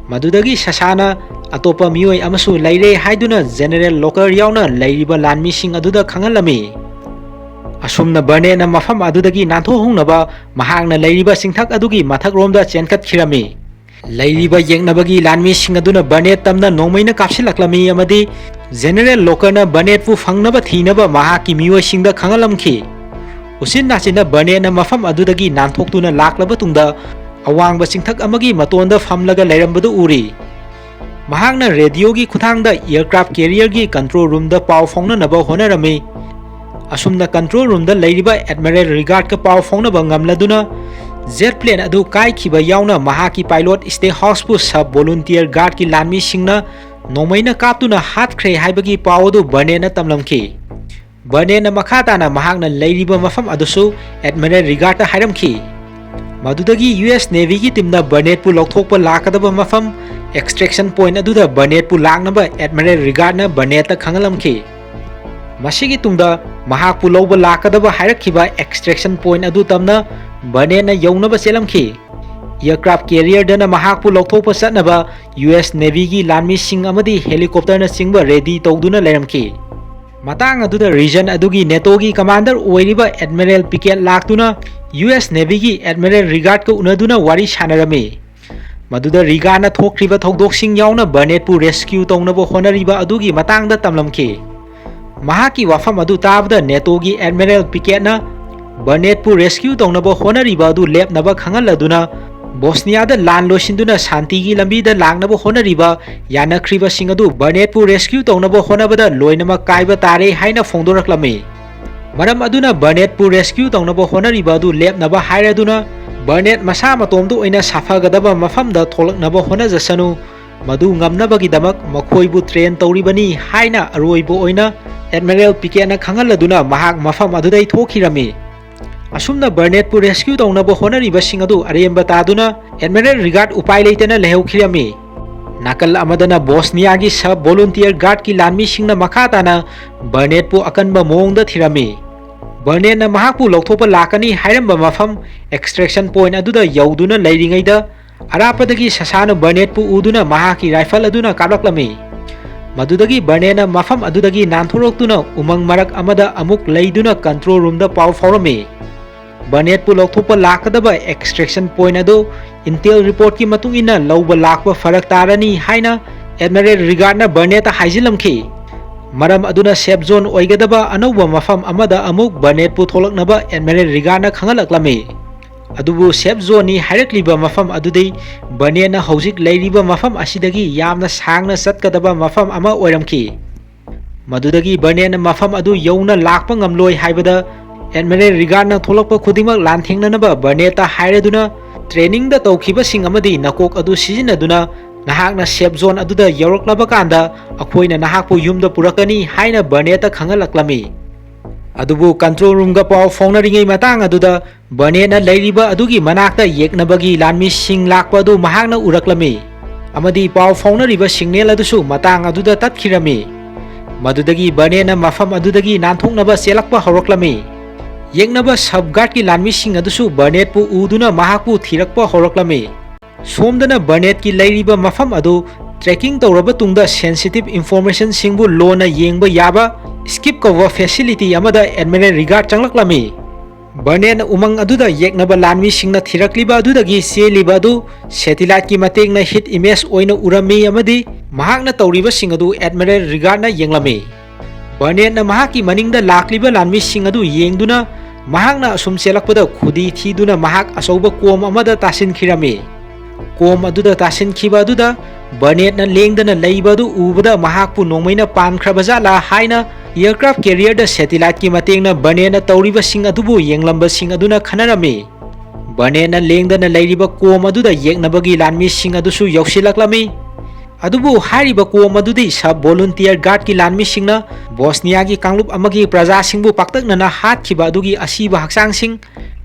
ꯃꯗꯨꯗꯒꯤ ꯁꯁꯥꯅ ꯑꯇꯣꯞꯄ ꯃꯤꯑꯣꯏ ꯑꯃꯁꯨ ꯂꯩꯔꯦ ꯍꯥꯏꯗꯨꯅ General Lorcar ꯌꯥꯎꯅ ꯂꯩꯔꯤꯕ ꯂꯥꯟꯃꯤꯁꯤꯡ ꯑꯗꯨꯗ ꯈꯪꯍꯜꯂꯝꯃꯤ꯫ ꯑꯁꯨꯝꯅ Burnettꯅ ꯃꯐꯝ ꯑꯗꯨꯗꯒꯤ ꯅꯥꯟꯊꯣꯛꯍꯧꯅꯕ ꯃꯍꯥꯛꯅ ꯂꯩꯔꯤꯕ ꯆꯤꯡꯊꯛ ꯑꯗꯨꯒꯤ ꯃꯊꯛꯔꯣꯝꯗ ꯆꯦꯟꯈꯠꯈꯤꯔꯝꯃꯤ꯫ ꯂꯩꯔꯤꯕ ꯌꯦꯛꯅꯕꯒꯤ ꯂꯥꯟꯃꯤꯁꯤꯡ ꯑꯗꯨꯅ Burnett ꯇꯝꯅ ꯅꯣꯡꯃꯩꯅ ꯀꯥꯞꯁꯤꯜꯂꯛꯂꯝꯃꯤ ꯑꯃꯗꯤ General Lorcarꯅ Burnettꯄꯨ ꯐꯪꯅꯕ ꯊꯤꯅꯕ ꯃꯍꯥꯛꯀꯤ ꯃꯤꯑꯣꯏꯁꯤꯡꯗ ꯈꯪꯍꯜꯂꯝꯈꯤ꯫ ꯎꯆꯤꯟ ꯅꯥꯆꯤꯟꯅ Burnettꯅ ꯃꯐꯝ ꯑꯗꯨꯗꯒꯤ ꯅꯥꯟꯊꯣꯛꯇꯨꯅ ꯂꯥꯛꯂꯕ ꯇꯨꯡꯗ ꯑꯋꯥꯡꯕ ꯆꯤꯡꯊꯛ ꯑꯃꯒꯤ ꯃꯇꯣꯟꯗ ꯐꯝꯂꯒ ꯂꯩꯔꯝꯕꯗꯨ ꯎꯔꯤ꯫ ꯃꯍꯥꯛꯅ radioꯒꯤ ꯈꯨꯠꯊꯥꯡꯗ aircraft carrierꯒꯤ control roomꯗ ꯄꯥꯎ ꯐꯥꯎꯅꯅꯕ ꯍꯣꯠꯅꯔꯝꯃꯤ꯫ ꯑꯁꯨꯝꯅ control roomꯗ ꯂꯩꯔꯤꯕ Admiral Rigaudꯀ ꯄꯥꯎ ꯐꯥꯎꯅꯕ ꯉꯝꯂꯗꯨꯅ jet plane ꯑꯗꯨ ꯀꯥꯏꯈꯤꯕ ꯌꯥꯎꯅ ꯃꯍꯥꯛꯀꯤ pilot State Houseꯄꯨ sub volunteer guardꯀꯤ ꯂꯥꯟꯃꯤꯁꯤꯡꯅ ꯅꯣꯡꯃꯩꯅ ꯀꯥꯞꯇꯨꯅ ꯍꯥꯠꯈ꯭ꯔꯦ ꯍꯥꯏꯕꯒꯤ ꯄꯥꯎ ꯑꯗꯨ Burnettꯅ ꯇꯝꯂꯝꯈꯤ꯫ Burnettꯅ ꯃꯈꯥ ꯇꯥꯅ ꯃꯍꯥꯛꯅ ꯂꯩꯔꯤꯕ ꯃꯐꯝ ꯑꯗꯨꯁꯨ Admiral Rigaudꯇ ꯍꯥꯏꯔꯝꯈꯤ꯫ ꯃꯗꯨꯗꯒꯤ U S Navyꯒꯤ teamꯅ Burnettꯄꯨ ꯂꯧꯊꯣꯛꯄ ꯂꯥꯛꯀꯗꯕ ꯃꯐꯝ extraction point ꯑꯗꯨꯗ Burnettꯄꯨ ꯂꯥꯛꯅꯕ Admiral Rigaudꯅ Burnettꯇ ꯈꯪꯍꯜꯂꯝꯈꯤ꯫ ꯃꯁꯤꯒꯤ ꯇꯨꯡꯗ ꯃꯍꯥꯛꯄꯨ ꯂꯧꯕ ꯂꯥꯛꯀꯗꯕ ꯍꯥꯏꯔꯛꯈꯤꯕ extraction point ꯑꯗꯨ ꯇꯝꯅ Burnettꯅ ꯌꯧꯅꯕ ꯆꯦꯜꯂꯝꯈꯤ꯫ Aircraft carrierꯗꯅ ꯃꯍꯥꯛꯄꯨ ꯂꯧꯊꯣꯛꯄ ꯆꯠꯅꯕ U S Navyꯒꯤ ꯂꯥꯟꯃꯤꯁꯤꯡ ꯑꯃꯗꯤ helicopterꯅꯆꯤꯡꯕ ready ꯇꯧꯗꯨꯅ ꯂꯩꯔꯝꯈꯤ꯫ ꯃꯇꯥꯡ ꯑꯗꯨꯗ region ꯑꯗꯨꯒꯤ NATOꯒꯤ commander ꯑꯣꯏꯔꯤꯕ Admiral Picquet ꯂꯥꯛꯇꯨꯅ U S Navyꯒꯤ Admiral Rigaudꯀ ꯎꯅꯗꯨꯅ ꯋꯥꯔꯤ ꯁꯥꯟꯅꯔꯝꯃꯤ꯫ ꯃꯗꯨꯗ ꯔꯤꯒꯥꯔꯗꯅ ꯊꯣꯛꯈ꯭ꯔꯤꯕ ꯊꯧꯗꯣꯛꯁꯤꯡ ꯌꯥꯎꯅ ꯕꯔꯅꯦꯠꯄꯨ ꯔꯦꯁꯀ꯭ꯌꯨ ꯇꯧꯅꯕ ꯍꯣꯠꯅꯔꯤꯕ ꯑꯗꯨꯒꯤ ꯃꯇꯥꯡꯗ ꯇꯝꯂꯝꯈꯤ꯫ ꯃꯍꯥꯛꯀꯤ ꯋꯥꯐꯝ ꯑꯗꯨ ꯇꯥꯕꯗ ꯅꯦꯇꯣꯒꯤ ꯑꯦꯗꯃꯤꯔꯦꯜ ꯄꯤꯀꯦꯠꯅ ꯕꯔꯅꯦꯠꯄꯨ ꯔꯦꯁꯀ꯭ꯌꯨ ꯇꯧꯅꯕ ꯍꯣꯠꯅꯔꯤꯕ ꯑꯗꯨ ꯂꯦꯞꯅꯕ ꯈꯪꯍꯜꯂꯗꯨꯅ, ꯕꯣꯁꯅꯤꯌꯥꯗ ꯂꯥꯟ ꯂꯣꯏꯁꯤꯟꯗꯨꯅ ꯁꯥꯟꯇꯤꯒꯤ ꯂꯝꯕꯤꯗ ꯂꯥꯛꯅꯕ ꯍꯣꯠꯅꯔꯤꯕ ꯌꯥꯅꯈ꯭ꯔꯤꯕꯁꯤꯡ ꯑꯗꯨ ꯕꯔꯅꯦꯠꯄꯨ ꯔꯦꯁꯀ꯭ꯌꯨ ꯇꯧꯅꯕ ꯍꯣꯠꯅꯕꯗ ꯂꯣꯏꯅꯃꯛ ꯀꯥꯏꯕ ꯇꯥꯔꯦ ꯍꯥꯏꯅ ꯐꯣꯡꯗꯣꯔꯛꯂꯝꯃꯤ꯫ ꯃꯔꯝ ꯑꯗꯨꯅ ꯕꯔꯅꯦꯠꯄꯨ ꯔꯦꯁꯀ꯭ꯌꯨ ꯇꯧꯅꯕ ꯍꯣꯠꯅꯔꯤꯕ ꯑꯗꯨ ꯂꯦꯞꯅꯕ ꯍꯥꯏꯔꯗꯨꯅ, ꯕꯔꯅꯦꯠ ꯃꯁꯥ ꯃꯇꯣꯝꯇ ꯑꯣꯏꯅ ꯁꯥꯐꯒꯗꯕ ꯃꯐꯝꯗ ꯊꯣꯛꯂꯛꯅꯕ ꯍꯣꯠꯅꯖꯁꯅꯨ, ꯃꯗꯨ ꯉꯝꯅꯕꯒꯤꯗꯃꯛ ꯃꯈꯣꯏꯕꯨ ꯇ꯭ꯔꯦꯟ ꯇꯧꯔꯤꯕꯅꯤ ꯍꯥꯏꯅ ꯑꯔꯣꯏꯕ ꯑꯣꯏꯅ ꯑꯦꯗꯃꯤꯔꯦꯜ ꯄꯤꯀꯦꯠꯅ ꯈꯪꯍꯜꯂꯗꯨꯅ ꯃꯍꯥꯛ ꯃꯐꯝ ꯑꯗꯨꯗꯩ ꯊꯣꯛꯈꯤꯔꯝꯃꯤ꯫ ꯑꯁꯨꯝꯅ ꯕꯔꯅꯦꯠꯄꯨ ꯔꯦꯁꯀ꯭ꯌꯨ ꯇꯧꯅꯕ ꯍꯣꯠꯅꯔꯤꯕꯁꯤꯡ ꯑꯗꯨ ꯑꯔꯦꯝꯕ ꯇꯥꯗꯨꯅ ꯑꯦꯗꯃꯤꯔꯦꯜ ꯔꯤꯒꯥꯔꯗ ꯎꯄꯥꯏ ꯂꯩꯇꯅ ꯂꯩꯍꯧꯈꯤꯔꯝꯃꯤ꯫ ꯅꯥꯀꯜ ꯑꯃꯗꯅ ꯕꯣꯁꯅꯤꯌꯥꯒꯤ ꯁꯕ ꯚꯣꯂꯨꯟꯇꯤꯌꯔ ꯒꯥꯔꯗꯀꯤ ꯂꯥꯟꯃꯤꯁꯤꯡꯅ ꯃꯈꯥ ꯇꯥꯅ ꯕꯔꯅꯦꯠꯄꯨ ꯑꯀꯟꯕ ꯃꯑꯣꯡꯗ ꯊꯤꯔꯝꯃꯤ꯫ ꯕꯔꯅꯦꯠꯅ ꯃꯍꯥꯛꯄꯨ ꯂꯧꯊꯣꯛꯄ ꯂꯥꯛꯀꯅꯤ ꯍꯥꯏꯔꯝꯕ ꯃꯐꯝ ꯑꯦꯛꯁꯇ꯭ꯔꯦꯛꯁꯟ ꯄꯣꯏꯟꯠ ꯑꯗꯨꯗ ꯌꯧꯗꯨꯅ ꯂꯩꯔꯤꯉꯩꯗ, ꯑꯔꯥꯞꯄꯗꯒꯤ ꯁꯁꯥꯅ ꯕꯔꯅꯦꯠꯄꯨ ꯎꯗꯨꯅ ꯃꯍꯥꯛꯀꯤ ꯔꯥꯏꯐꯜ ꯑꯗꯨꯅ ꯀꯥꯞꯂꯛꯂꯝꯃꯤ꯫ ꯃꯗꯨꯗꯒꯤ ꯕꯔꯅꯦꯠꯅ ꯃꯐꯝ ꯑꯗꯨꯗꯒꯤ ꯅꯥꯟꯊꯣꯔꯛꯇꯨꯅ ꯎꯃꯪ ꯃꯔꯛ ꯑꯃꯗ ꯑꯃꯨꯛ ꯂꯩꯗꯨꯅ ꯀꯟꯇ꯭ꯔꯣꯜ ꯔꯨꯝꯗ ꯄꯥꯎ ꯐꯥꯎꯔꯝꯃꯤ꯫ ꯕꯔꯅꯦꯠꯄꯨ ꯂꯧꯊꯣꯛꯄ ꯂꯥꯛꯀꯗꯕ ꯑꯦꯛꯁꯇ꯭ꯔꯦꯛꯁꯟ ꯄꯣꯏꯟꯠ ꯑꯗꯨ ꯏꯟꯇꯦꯜ ꯔꯤꯄꯣꯔꯠꯀꯤ ꯃꯇꯨꯡ ꯏꯟꯅ ꯂꯧꯕ ꯂꯥꯛꯄ ꯐꯔꯛ ꯇꯥꯔꯅꯤ ꯍꯥꯏꯅ ꯑꯦꯗꯃꯤꯔꯦꯜ ꯔꯤꯒꯥꯔꯗꯅ ꯕꯔꯅꯦꯠꯇ ꯍꯥꯏꯖꯤꯜꯂꯝꯈꯤ꯫ ꯃꯔꯝ ꯑꯗꯨꯅ ꯁꯦꯐ ꯖꯣꯟ ꯑꯣꯏꯒꯗꯕ ꯑꯅꯧꯕ ꯃꯐꯝ ꯑꯃꯗ ꯑꯃꯨꯛ ꯕꯔꯅꯦꯠꯄꯨ ꯊꯣꯛꯂꯛꯅꯕ ꯑꯦꯗꯃꯤꯔꯦꯜ ꯔꯤꯒꯥꯔꯗꯅ ꯈꯪꯍꯜꯂꯛꯂꯝꯃꯤ꯫ ꯑꯗꯨꯕꯨ ꯁꯦꯐ ꯖꯣꯟꯅꯤ ꯍꯥꯏꯔꯛꯂꯤꯕ ꯃꯐꯝ ꯑꯗꯨꯗꯤ ꯕꯔꯅꯦꯠꯅ ꯍꯧꯖꯤꯛ ꯂꯩꯔꯤꯕ ꯃꯐꯝ ꯑꯁꯤꯗꯒꯤ ꯌꯥꯝꯅ ꯁꯥꯡꯅ ꯆꯠꯀꯗꯕ ꯃꯐꯝ ꯑꯃ ꯑꯣꯏꯔꯝꯈꯤ꯫ ꯃꯗꯨꯗꯒꯤ ꯕꯔꯅꯦꯠꯅ ꯃꯐꯝ ꯑꯗꯨ ꯌꯧꯅ ꯂꯥꯛꯄ ꯉꯝꯂꯣꯏ ꯍꯥꯏꯕꯗ ꯑꯦꯗꯃꯤꯔꯦꯜ ꯔꯤꯒꯥꯔꯗꯅ ꯊꯣꯛꯂꯛꯄ ꯈꯨꯗꯤꯡꯃꯛ ꯂꯥꯟꯊꯦꯡꯅꯅꯕ ꯕꯔꯅꯦꯠꯇ ꯍꯥꯏꯔꯗꯨꯅ, ꯇ꯭ꯔꯦꯅꯤꯡꯗ ꯇꯧꯈꯤꯕꯁꯤꯡ ꯑꯃꯗꯤ ꯅꯀꯣꯛ ꯑꯗꯨ ꯁꯤꯖꯤꯟꯅꯗꯨꯅ ꯅꯍꯥꯛꯅ ꯁꯦꯐ ꯖꯣꯟ ꯑꯗꯨꯗ ꯌꯧꯔꯛꯂꯕ ꯀꯥꯟꯗ ꯑꯩꯈꯣꯏꯅ ꯅꯍꯥꯛꯄꯨ ꯌꯨꯝꯗ ꯄꯨꯔꯛꯀꯅꯤ ꯍꯥꯏꯅ ꯕꯔꯅꯦꯠꯇ ꯈꯪꯍꯜꯂꯛꯂꯝꯃꯤ꯫ ꯑꯗꯨꯕꯨ ꯀꯟꯇ꯭ꯔꯣꯜ ꯔꯨꯝꯒ ꯄꯥꯎ ꯐꯥꯎꯅꯔꯤꯉꯩ ꯃꯇꯥꯡ ꯑꯗꯨꯗ ꯕꯔꯅꯦꯠꯅ ꯂꯩꯔꯤꯕ ꯑꯗꯨꯒꯤ ꯃꯅꯥꯛꯇ ꯌꯦꯛꯅꯕꯒꯤ ꯂꯥꯟꯃꯤꯁꯤꯡ ꯂꯥꯛꯄ ꯑꯗꯨ ꯃꯍꯥꯛꯅ ꯎꯔꯛꯂꯝꯃꯤ ꯑꯃꯗꯤ ꯄꯥꯎ ꯐꯥꯎꯅꯔꯤꯕ ꯁꯤꯒꯅꯦꯜ ꯑꯗꯨꯁꯨ ꯃꯇꯥꯡ ꯑꯗꯨꯗ ꯇꯠꯈꯤꯔꯝꯃꯤ꯫ ꯃꯗꯨꯗꯒꯤ ꯕꯔꯅꯦꯠꯅ ꯃꯐꯝ ꯑꯗꯨꯗꯒꯤ ꯅꯥꯟꯊꯣꯛꯅꯕ ꯆꯦꯜꯂꯛꯄ ꯍꯧꯔꯛꯂꯝꯃꯤ꯫ ꯌꯦꯛꯅꯕ ꯁꯕ ꯒꯥꯔꯗꯀꯤ ꯂꯥꯟꯃꯤꯁꯤꯡ ꯑꯗꯨꯁꯨ ꯕꯔꯅꯦꯠꯄꯨ ꯎꯗꯨꯅ ꯃꯍꯥꯛꯄꯨ ꯊꯤꯔꯛꯄ ꯍꯧꯔꯛꯂꯝꯃꯤ꯫ ꯁꯣꯝꯗꯅ ꯕꯔꯅꯦꯠꯀꯤ ꯂꯩꯔꯤꯕ ꯃꯐꯝ ꯑꯗꯨ ꯇ꯭ꯔꯦꯀꯤꯡ ꯇꯧꯔꯕ ꯇꯨꯡꯗ ꯁꯦꯟꯁꯤꯇꯤꯚ ꯏꯟꯐꯣꯔꯃꯦꯁꯟꯁꯤꯡꯕꯨ ꯂꯣꯟꯅ ꯌꯦꯡꯕ ꯌꯥꯕ ꯁ꯭ꯀꯤꯞ ꯀꯧꯕ ꯐꯦꯁꯤꯂꯤꯇꯤ ꯑꯃꯗ ꯑꯦꯗꯃꯤꯔꯦꯜ ꯔꯤꯒꯥꯔꯗ ꯆꯪꯂꯛꯂꯝꯃꯤ꯫ ꯕꯔꯅꯦꯠꯅ ꯎꯃꯪ ꯑꯗꯨꯗ ꯌꯦꯛꯅꯕ ꯂꯥꯟꯃꯤꯁꯤꯡꯅ ꯊꯤꯔꯛꯂꯤꯕ ꯑꯗꯨꯗꯒꯤ ꯆꯦꯜꯂꯤꯕ ꯑꯗꯨ satellite ꯀꯤ ꯃꯇꯦꯡꯅ heat image ꯑꯣꯏꯅ ꯎꯔꯝꯃꯤ ꯑꯃꯗꯤ ꯃꯍꯥꯛꯅ ꯇꯧꯔꯤꯕꯁꯤꯡ ꯑꯗꯨ Admiral Rigaudꯅ ꯌꯦꯡꯂꯝꯃꯤ꯫ ꯕꯔꯅꯦꯠꯅ ꯃꯍꯥꯛꯀꯤ ꯃꯅꯤꯡꯗ ꯂꯥꯛꯂꯤꯕ ꯂꯥꯟꯃꯤꯁꯤꯡ ꯑꯗꯨ ꯌꯦꯡꯗꯨꯅ ꯃꯍꯥꯛꯅ ꯑꯁꯨꯝ ꯆꯦꯜꯂꯛꯄꯗ ꯈꯨꯗꯤ ꯊꯤꯗꯨꯅ ꯃꯍꯥꯛ ꯑꯆꯧꯕ ꯀꯣꯝ ꯑꯃꯗ ꯇꯥꯁꯤꯟꯈꯤꯔꯝꯃꯤ꯫ ꯀꯣꯝ ꯑꯗꯨꯗ ꯇꯥꯁꯤꯟꯈꯤꯕ ꯑꯗꯨꯗ ꯕꯔꯅꯦꯠꯅ ꯂꯦꯡꯗꯅ ꯂꯩꯕ ꯑꯗꯨ ꯎꯕꯗ ꯃꯍꯥꯛꯄꯨ ꯅꯣꯡꯃꯩꯅ ꯄꯥꯟꯈ꯭ꯔꯕ ꯖꯥꯠꯂꯥ ꯍꯥꯏꯅ aircraft carrier ꯗ satellite ꯀꯤ ꯃꯇꯦꯡꯅ ꯕꯔꯅꯦꯠꯅ ꯇꯧꯔꯤꯕꯁꯤꯡ ꯑꯗꯨꯕꯨ ꯌꯦꯡꯂꯝꯕꯁꯤꯡ ꯑꯗꯨꯅ ꯈꯟꯅꯔꯝꯃꯤ꯫ ꯕꯔꯅꯦꯠꯅ ꯂꯦꯡꯗꯅ ꯂꯩꯔꯤꯕ ꯀꯣꯝ ꯑꯗꯨꯗ ꯌꯦꯛꯅꯕꯒꯤ ꯂꯥꯟꯃꯤꯁꯤꯡ ꯑꯗꯨꯁꯨ ꯌꯧꯁꯤꯜꯂꯛꯂꯝꯃꯤ꯫ ꯑꯗꯨꯕꯨ ꯍꯥꯏꯔꯤꯕ ꯀꯣꯝ ꯑꯗꯨꯗꯤ sub volunteer guard ꯀꯤ ꯂꯥꯟꯃꯤꯁꯤꯡꯅ ꯕꯣꯁꯅꯤꯌꯥꯒꯤ ꯀꯥꯡꯂꯨꯞ ꯑꯃꯒꯤ ꯄ꯭ꯔꯖꯥꯁꯤꯡꯕꯨ ꯄꯥꯛꯇꯛꯅꯅ ꯍꯥꯠꯈꯤꯕ ꯑꯗꯨꯒꯤ ꯑꯁꯤꯕ ꯍꯛꯆꯥꯡꯁꯤꯡ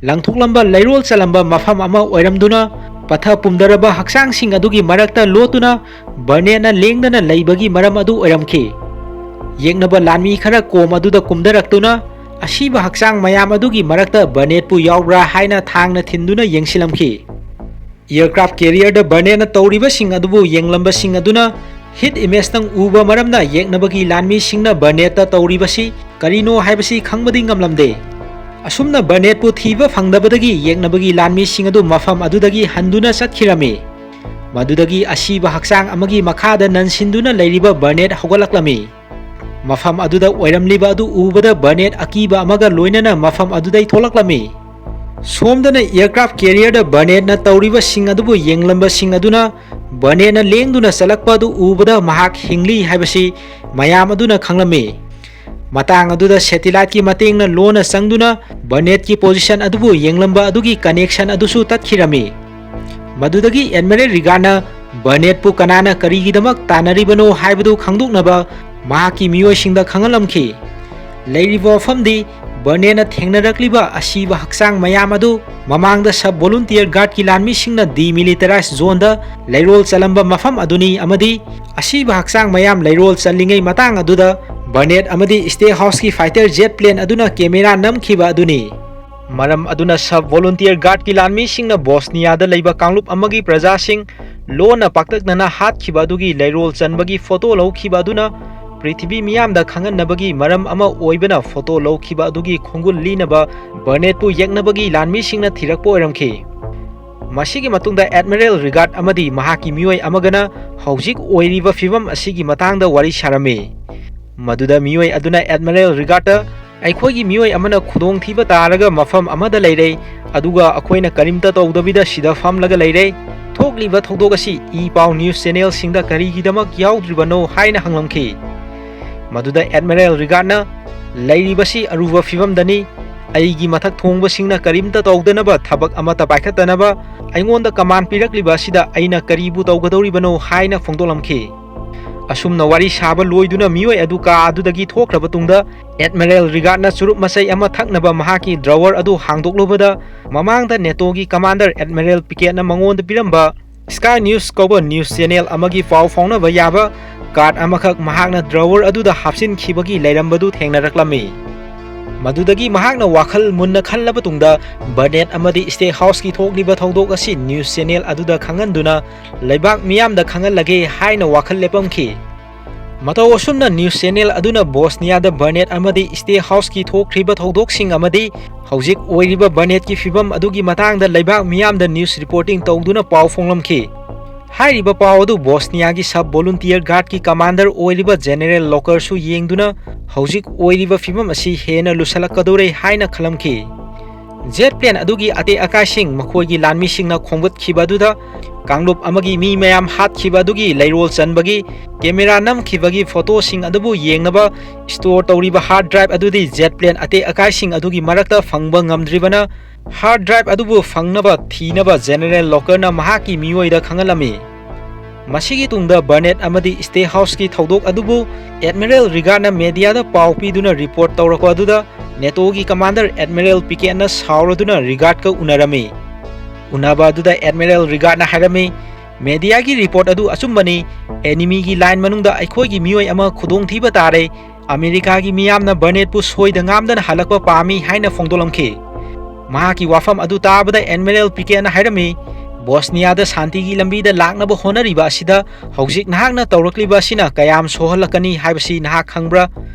ꯂꯪꯊꯣꯛꯂꯝꯕ ꯂꯩꯔꯣꯜ ꯆꯜꯂꯝꯕ ꯃꯐꯝ ꯑꯃ ꯑꯣꯏꯔꯝꯗꯨꯅ ꯄꯠꯊ ꯄꯨꯝꯊꯔꯕ ꯍꯛꯆꯥꯡꯁꯤꯡ ꯑꯗꯨꯒꯤ ꯃꯔꯛꯇ ꯂꯣꯠꯇꯨꯅ ꯕꯔꯅꯦꯠꯅ ꯂꯦꯡꯗꯅ ꯂꯩꯕꯒꯤ ꯃꯔꯝ ꯑꯗꯨ ꯑꯣꯏꯔꯝꯈꯤ꯫ ꯌꯦꯛꯅꯕ ꯂꯥꯟꯃꯤ ꯈꯔ ꯀꯣꯝ ꯑꯗꯨꯗ ꯀꯨꯝꯊꯔꯛꯇꯨꯅ ꯑꯁꯤꯕ ꯍꯛꯆꯥꯡ ꯃꯌꯥꯝ ꯑꯗꯨꯒꯤ ꯃꯔꯛꯇ ꯕꯔꯅꯦꯠꯄꯨ ꯌꯥꯎꯕ꯭ꯔꯥ ꯍꯥꯏꯅ ꯊꯥꯡꯅ ꯊꯤꯟꯗꯨꯅ ꯌꯦꯡꯁꯤꯜꯂꯝꯈꯤ꯫ Aircraft carrier ꯗ ꯕꯔꯅꯦꯠꯅ ꯇꯧꯔꯤꯕꯁꯤꯡ ꯑꯗꯨꯕꯨ ꯌꯦꯡꯂꯝꯕꯁꯤꯡ ꯑꯗꯨꯅ heat image ꯇꯪ ꯎꯕ ꯃꯔꯝꯅ ꯌꯦꯛꯅꯕꯒꯤ ꯂꯥꯟꯃꯤꯁꯤꯡꯅ ꯕꯔꯅꯦꯠꯇ ꯇꯧꯔꯤꯕꯁꯤ ꯀꯔꯤꯅꯣ ꯍꯥꯏꯕꯁꯤ ꯈꯪꯕꯗꯤ ꯉꯝꯂꯝꯗꯦ꯫ ꯑꯁꯨꯝꯅ ꯕꯔꯅꯦꯠꯄꯨ ꯊꯤꯕ ꯐꯪꯗꯕꯗꯒꯤ ꯌꯦꯛꯅꯕꯒꯤ ꯂꯥꯟꯃꯤꯁꯤꯡ ꯑꯗꯨ ꯃꯐꯝ ꯑꯗꯨꯗꯒꯤ ꯍꯟꯗꯨꯅ ꯆꯠꯈꯤꯔꯝꯃꯤ꯫ ꯃꯗꯨꯗꯒꯤ ꯑꯁꯤꯕ ꯍꯛꯆꯥꯡ ꯑꯃꯒꯤ ꯃꯈꯥꯗ ꯅꯟꯁꯤꯟꯗꯨꯅ ꯂꯩꯔꯤꯕ ꯕꯔꯅꯦꯠ ꯍꯧꯒꯠꯂꯛꯂꯝꯃꯤ꯫ ꯃꯐꯝ ꯑꯗꯨꯗ ꯑꯣꯏꯔꯝꯂꯤꯕ ꯑꯗꯨ ꯎꯕꯗ ꯕꯔꯅꯦꯠ ꯑꯀꯤꯕ ꯑꯃꯒ ꯂꯣꯏꯅꯅ ꯃꯐꯝ ꯑꯗꯨꯗꯩ ꯊꯣꯛꯂꯛꯂꯝꯃꯤ꯫ ꯁꯣꯝꯗꯅ aircraft carrier ꯗ ꯕꯔꯅꯦꯠꯅ ꯇꯧꯔꯤꯕꯁꯤꯡ ꯑꯗꯨꯕꯨ ꯌꯦꯡꯂꯝꯕꯁꯤꯡ ꯑꯗꯨꯅ ꯕꯔꯅꯦꯠꯅ ꯂꯦꯡꯗꯨꯅ ꯆꯠꯂꯛꯄ ꯑꯗꯨ ꯎꯕꯗ ꯃꯍꯥꯛ ꯍꯤꯡꯂꯤ ꯍꯥꯏꯕꯁꯤ ꯃꯌꯥꯝ ꯑꯗꯨꯅ ꯈꯪꯂꯝꯃꯤ꯫ ꯃꯇꯥꯡ ꯑꯗꯨꯗ satellite ꯀꯤ ꯃꯇꯦꯡꯅ ꯂꯣꯟꯅ ꯆꯪꯗꯨꯅ ꯕꯔꯅꯦꯠꯀꯤ position ꯑꯗꯨꯕꯨ ꯌꯦꯡꯂꯝꯕ ꯑꯗꯨꯒꯤ connection ꯑꯗꯨꯁꯨ ꯇꯠꯈꯤꯔꯝꯃꯤ꯫ ꯃꯗꯨꯗꯒꯤ Admiral Rigaudꯅ ꯕꯔꯅꯦꯠꯄꯨ ꯀꯅꯥꯅ ꯀꯔꯤꯒꯤꯗꯃꯛ ꯇꯥꯟꯅꯔꯤꯕꯅꯣ ꯍꯥꯏꯕꯗꯨ ꯈꯪꯗꯣꯛꯅꯕ ꯃꯍꯥꯛꯀꯤ ꯃꯤꯑꯣꯏꯁꯤꯡꯗ ꯈꯪꯍꯜꯂꯝꯈꯤ꯫ ꯂꯩꯔꯤꯕ ꯋꯥꯐꯝꯗꯤ ꯕꯔꯅꯦꯠꯅ ꯊꯦꯡꯅꯔꯛꯂꯤꯕ ꯑꯁꯤꯕ ꯍꯛꯆꯥꯡ ꯃꯌꯥꯝ ꯑꯗꯨ ꯃꯃꯥꯡꯗ sub volunteer guard ꯀꯤ ꯂꯥꯟꯃꯤꯁꯤꯡꯅ demilitarized zone ꯗ ꯂꯩꯔꯣꯜ ꯆꯜꯂꯝꯕ ꯃꯐꯝ ꯑꯗꯨꯅꯤ ꯑꯃꯗꯤ ꯑꯁꯤꯕ ꯍꯛꯆꯥꯡ ꯃꯌꯥꯝ ꯂꯩꯔꯣꯜ ꯆꯜꯂꯤꯉꯩ ꯃꯇꯥꯡ ꯑꯗꯨꯗ ꯕꯔꯅꯦꯠ ꯑꯃꯗꯤ Stay House ꯀꯤ fighter jet plane ꯑꯗꯨꯅ camera ꯅꯝꯈꯤꯕ ꯑꯗꯨꯅꯤ꯫ ꯃꯔꯝ ꯑꯗꯨꯅ sub volunteer guard ꯀꯤ ꯂꯥꯟꯃꯤꯁꯤꯡꯅ ꯕꯣꯁꯅꯤꯌꯥꯗ ꯂꯩꯕ ꯀꯥꯡꯂꯨꯞ ꯑꯃꯒꯤ ꯄ꯭ꯔꯖꯥꯁꯤꯡ ꯂꯣꯟꯅ ꯄꯥꯛꯇꯛꯅꯅ ꯍꯥꯠꯈꯤꯕ ꯑꯗꯨꯒꯤ ꯂꯩꯔꯣꯜ ꯆꯟꯕꯒꯤ photo ꯂꯧꯈꯤꯕ ꯑꯗꯨꯅ ꯄ꯭ꯔꯤꯊꯤꯕꯤ ꯃꯤꯌꯥꯝꯗ ꯈꯪꯍꯟꯅꯕꯒꯤ ꯃꯔꯝ ꯑꯃ ꯑꯣꯏꯕꯅ ꯐꯣꯇꯣ ꯂꯧꯈꯤꯕ ꯑꯗꯨꯒꯤ ꯈꯣꯡꯒꯨꯜ ꯂꯤꯅꯕ ꯕꯔꯅꯦꯠꯄꯨ ꯌꯦꯛꯅꯕꯒꯤ ꯂꯥꯟꯃꯤꯁꯤꯡꯅ ꯊꯤꯔꯛꯄ ꯑꯣꯏꯔꯝꯈꯤ꯫ ꯃꯁꯤꯒꯤ ꯃꯇꯨꯡꯗ ꯑꯦꯗꯃꯤꯔꯦꯜ ꯔꯤꯒꯥꯠ ꯑꯃꯗꯤ ꯃꯍꯥꯛꯀꯤ ꯃꯤꯑꯣꯏ ꯑꯃꯒꯅ ꯍꯧꯖꯤꯛ ꯑꯣꯏꯔꯤꯕ ꯐꯤꯕꯝ ꯑꯁꯤꯒꯤ ꯃꯇꯥꯡꯗ ꯋꯥꯔꯤ ꯁꯥꯔꯝꯃꯤ꯫ ꯃꯗꯨꯗ ꯃꯤꯑꯣꯏ ꯑꯗꯨꯅ ꯑꯦꯗꯃꯤꯔꯦꯜ ꯔꯤꯒꯥꯠꯇ, "ꯑꯩꯈꯣꯏꯒꯤ ꯃꯤꯑꯣꯏ ꯑꯃꯅ ꯈꯨꯗꯣꯡꯊꯤꯕ ꯇꯥꯔꯒ ꯃꯐꯝ ꯑꯃꯗ ꯂꯩꯔꯦ, ꯑꯗꯨꯒ ꯑꯩꯈꯣꯏꯅ ꯀꯔꯤꯝꯇ ꯇꯧꯗꯕꯤꯗ ꯁꯤꯗ ꯐꯝꯂꯒ ꯂꯩꯔꯦ꯫ ꯊꯣꯛꯂꯤꯕ ꯊꯧꯗꯣꯛ ꯑꯁꯤ ꯏ ꯄꯥꯎ ꯅ꯭ꯌꯨꯁ ꯆꯦꯅꯦꯜꯁꯤꯡꯗ ꯀꯔꯤꯒꯤꯗꯃꯛ ꯌꯥꯎꯗ꯭ꯔꯤꯕꯅꯣ?" ꯍꯥꯏꯅ ꯍꯪꯂꯝꯈꯤ꯫ ꯃꯗꯨꯗ ꯑꯦꯗꯃꯤꯔꯦꯜ ꯔꯤꯒꯥꯠꯅ, "ꯂꯩꯔꯤꯕꯁꯤ ꯑꯔꯨꯕ ꯐꯤꯕꯝꯗꯅꯤ꯫ ꯑꯩꯒꯤ ꯃꯊꯛ ꯊꯣꯡꯕꯁꯤꯡꯅ ꯀꯔꯤꯝꯇ ꯇꯧꯗꯅꯕ, ꯊꯕꯛ ꯑꯃꯠꯇ ꯄꯥꯏꯈꯠꯇꯅꯕ ꯑꯩꯉꯣꯟꯗ ꯀꯃꯥꯟ ꯄꯤꯔꯛꯂꯤꯕ ꯑꯁꯤꯗ ꯑꯩꯅ ꯀꯔꯤꯕꯨ ꯇꯧꯒꯗꯧꯔꯤꯕꯅꯣ?" ꯍꯥꯏꯅ ꯐꯣꯡꯗꯣꯛꯂꯝꯈꯤ꯫ ꯑꯁꯨꯝꯅ ꯋꯥꯔꯤ ꯁꯥꯕ ꯂꯣꯏꯗꯨꯅ ꯃꯤꯑꯣꯏ ꯑꯗꯨ ꯀꯥ ꯑꯗꯨꯗꯒꯤ ꯊꯣꯛꯈ꯭ꯔꯕ ꯇꯨꯡꯗ, ꯑꯦꯗꯃꯤꯔꯦꯜ ꯔꯤꯒꯥꯠꯅ ꯆꯨꯔꯨꯞ ꯃꯆꯩ ꯑꯃ ꯊꯛꯅꯕ ꯃꯍꯥꯛꯀꯤ ꯗ꯭ꯔꯥꯋꯔ ꯑꯗꯨ ꯍꯥꯡꯗꯣꯛꯂꯨꯕꯗ, ꯃꯃꯥꯡꯗ ꯅꯦꯇꯣꯒꯤ ꯀꯃꯥꯟꯗꯔ ꯑꯦꯗꯃꯤꯔꯦꯜ ꯄꯤꯀꯦꯠꯅ ꯃꯉꯣꯟꯗ ꯄꯤꯔꯝꯕ ꯁ꯭ꯀꯥꯏ ꯅ꯭ꯌꯨꯁ ꯀꯧꯕ ꯅ꯭ꯌꯨꯁ ꯆꯦꯅꯦꯜ ꯑꯃꯒꯤ ꯄꯥꯎ ꯐꯥꯎꯅꯕ ꯌꯥꯕ ꯀꯥꯔꯗ ꯑꯃꯈꯛ ꯃꯍꯥꯛꯅ ꯗ꯭ꯔꯥꯋꯔ ꯑꯗꯨꯗ ꯍꯥꯞꯆꯤꯟꯈꯤꯕꯒꯤ ꯂꯩꯔꯝꯕꯗꯨ ꯊꯦꯡꯅꯔꯛꯂꯝꯃꯤ꯫ ꯃꯗꯨꯗꯒꯤ ꯃꯍꯥꯛꯅ ꯋꯥꯈꯜ ꯃꯨꯟꯅ ꯈꯜꯂꯕ ꯇꯨꯡꯗ, ꯕꯔꯅꯦꯠ ꯑꯃꯗꯤ ꯁ꯭ꯇꯦꯛ ꯍꯥꯎꯁꯀꯤ ꯊꯣꯛꯂꯤꯕ ꯊꯧꯗꯣꯛ ꯑꯁꯤ ꯅ꯭ꯌꯨꯁ ꯆꯦꯅꯦꯜ ꯑꯗꯨꯗ ꯈꯪꯍꯟꯗꯨꯅ ꯂꯩꯕꯥꯛ ꯃꯤꯌꯥꯝꯗ ꯈꯪꯍꯜꯂꯒꯦ ꯍꯥꯏꯅ ꯋꯥꯈꯜ ꯂꯦꯞꯄꯝꯈꯤ꯫ ꯃꯇꯧ ꯑꯁꯨꯝꯅ ꯅ꯭ꯌꯨꯁ ꯆꯦꯅꯦꯜ ꯑꯗꯨꯅ ꯕꯣꯁꯅꯤꯌꯥꯗ ꯕꯔꯅꯦꯠ ꯑꯃꯗꯤ ꯁ꯭ꯇꯦꯛ ꯍꯥꯎꯁꯀꯤ ꯊꯣꯛꯈ꯭ꯔꯤꯕ ꯊꯧꯗꯣꯛꯁꯤꯡ ꯑꯃꯗꯤ ꯍꯧꯖꯤꯛ ꯑꯣꯏꯔꯤꯕ ꯕꯔꯅꯦꯠꯀꯤ ꯐꯤꯕꯝ ꯑꯗꯨꯒꯤ ꯃꯇꯥꯡꯗ ꯂꯩꯕꯥꯛ ꯃꯤꯌꯥꯝꯗ ꯅ꯭ꯌꯨꯁ ꯔꯤꯄꯣꯔꯇꯤꯡ ꯇꯧꯗꯨꯅ ꯄꯥꯎ ꯐꯣꯡꯂꯝꯈꯤ꯫ ꯍꯥꯏꯔꯤꯕ ꯄꯥꯎ ꯑꯗꯨ ꯕꯣꯁꯅꯤꯌꯥꯒꯤ ꯁꯕ ꯚꯣꯂꯨꯟꯇꯤꯌꯔ ꯒꯥꯔꯗꯀꯤ ꯀꯃꯥꯟꯗꯔ ꯑꯣꯏꯔꯤꯕ ꯖꯦꯅꯦꯔꯦꯜ ꯂꯣꯀꯔꯁꯨ ꯌꯦꯡꯗꯨꯅ ꯍꯧꯖꯤꯛ ꯑꯣꯏꯔꯤꯕ ꯐꯤꯕꯝ ꯑꯁꯤ ꯍꯦꯟꯅ ꯂꯨꯁꯜꯂꯛꯀꯗꯧꯔꯦ ꯍꯥꯏꯅ ꯈꯜꯂꯝꯈꯤ꯫ ꯖꯦꯠ ꯄ꯭ꯂꯦꯟ ꯑꯗꯨꯒꯤ ꯑꯇꯦꯛ ꯑꯀꯥꯏꯁꯤꯡ ꯃꯈꯣꯏꯒꯤ ꯂꯥꯟꯃꯤꯁꯤꯡꯅ ꯈꯣꯝꯒꯠꯈꯤꯕ ꯑꯗꯨꯗ ꯀꯥꯡꯂꯨꯞ ꯑꯃꯒꯤ ꯃꯤ ꯃꯌꯥꯝ ꯍꯥꯠꯈꯤꯕ ꯑꯗꯨꯒꯤ ꯂꯩꯔꯣꯜ ꯆꯟꯕꯒꯤ ꯀꯦꯃꯦꯔꯥ ꯅꯝꯈꯤꯕꯒꯤ ꯐꯣꯇꯣꯁꯤꯡ ꯑꯗꯨꯕꯨ ꯌꯦꯡꯅꯕ ꯁ꯭ꯇꯣꯔ ꯇꯧꯔꯤꯕ ꯍꯥꯔꯗ ꯗ꯭ꯔꯥꯏꯚ ꯑꯗꯨꯗꯤ ꯖꯦꯠ ꯄ꯭ꯂꯦꯟ ꯑꯇꯦꯛ ꯑꯀꯥꯏꯁꯤꯡ ꯑꯗꯨꯒꯤ ꯃꯔꯛꯇ ꯐꯪꯕ ꯉꯝꯗ꯭ꯔꯤꯕꯅ, ꯍꯥꯔꯗ ꯗ꯭ꯔꯥꯏꯚ ꯑꯗꯨꯕꯨ ꯐꯪꯅꯕ ꯊꯤꯅꯕ ꯖꯦꯅꯦꯔꯦꯜ ꯂꯣꯀꯔꯅ ꯃꯍꯥꯛꯀꯤ ꯃꯤꯑꯣꯏꯗ ꯈꯪꯍꯜꯂꯝꯃꯤ꯫ ꯃꯁꯤꯒꯤ ꯇꯨꯡꯗ ꯕꯔꯅꯦꯠ ꯑꯃꯗꯤ ꯁ꯭ꯇꯦꯛ ꯍꯥꯎꯁꯀꯤ ꯊꯧꯗꯣꯛ ꯑꯗꯨꯕꯨ ꯑꯦꯗꯃꯤꯔꯦꯜ ꯔꯤꯒꯥꯠꯅ ꯃꯦꯗꯤꯌꯥꯗ ꯄꯥꯎ ꯄꯤꯗꯨꯅ ꯔꯤꯄꯣꯔꯠ ꯇꯧꯔꯛꯄ ꯑꯗꯨꯗ ꯅꯦꯇꯣꯒꯤ ꯀꯃꯥꯟꯗꯔ ꯑꯦꯗꯃꯤꯔꯦꯜ ꯄꯤꯀꯦꯠꯅ ꯁꯥꯎꯔꯗꯨꯅ ꯔꯤꯒꯥꯠꯀ ꯎꯅꯔꯝꯃꯤ꯫ ꯎꯅꯕ ꯑꯗꯨꯗ ꯑꯦꯗꯃꯤꯔꯦꯜ ꯔꯤꯒꯥꯠꯅ ꯍꯥꯏꯔꯝꯃꯤ, "ꯃꯦꯗꯤꯌꯥꯒꯤ ꯔꯤꯄꯣꯔꯠ ꯑꯗꯨ ꯑꯆꯨꯝꯕꯅꯤ꯫ ꯑꯦꯅꯤꯃꯤꯒꯤ ꯂꯥꯏꯟ ꯃꯅꯨꯡꯗ ꯑꯩꯈꯣꯏꯒꯤ ꯃꯤꯑꯣꯏ ꯑꯃ ꯈꯨꯗꯣꯡꯊꯤꯕ ꯇꯥꯔꯦ꯫ ꯑꯃꯦꯔꯤꯀꯥꯒꯤ ꯃꯤꯌꯥꯝꯅ ꯕꯔꯅꯦꯠꯄꯨ ꯁꯣꯏꯗ ꯉꯥꯝꯗꯅ ꯍꯜꯂꯛꯄ ꯄꯥꯝꯃꯤ" ꯍꯥꯏꯅ ꯐꯣꯡꯗꯣꯛꯂꯝꯈꯤ꯫ ꯃꯍꯥꯛꯀꯤ ꯋꯥꯐꯝ ꯑꯗꯨ ꯇꯥꯕꯗ ꯑꯦꯗꯃꯤꯔꯦꯜ ꯄꯤꯀꯦꯠꯅ ꯍꯥꯏꯔꯝꯃꯤ, ꯕꯣꯁꯅꯤꯌꯥꯗ ꯁꯥꯟꯇꯤꯒꯤ ꯂꯝꯕꯤꯗ ꯂꯥꯛꯅꯕ ꯍꯣꯠꯅꯔꯤꯕ ꯑꯁꯤꯗ ꯍꯧꯖꯤꯛ ꯅꯍꯥꯛꯅ ꯇꯧꯔꯛꯂꯤꯕ ꯑꯁꯤꯅ ꯀꯌꯥꯝ ꯁꯣꯛꯍꯜꯂꯛꯀꯅꯤ ꯍꯥꯏꯕꯁꯤ ꯅꯍꯥꯛ ꯈꯪꯕ꯭ꯔꯥ?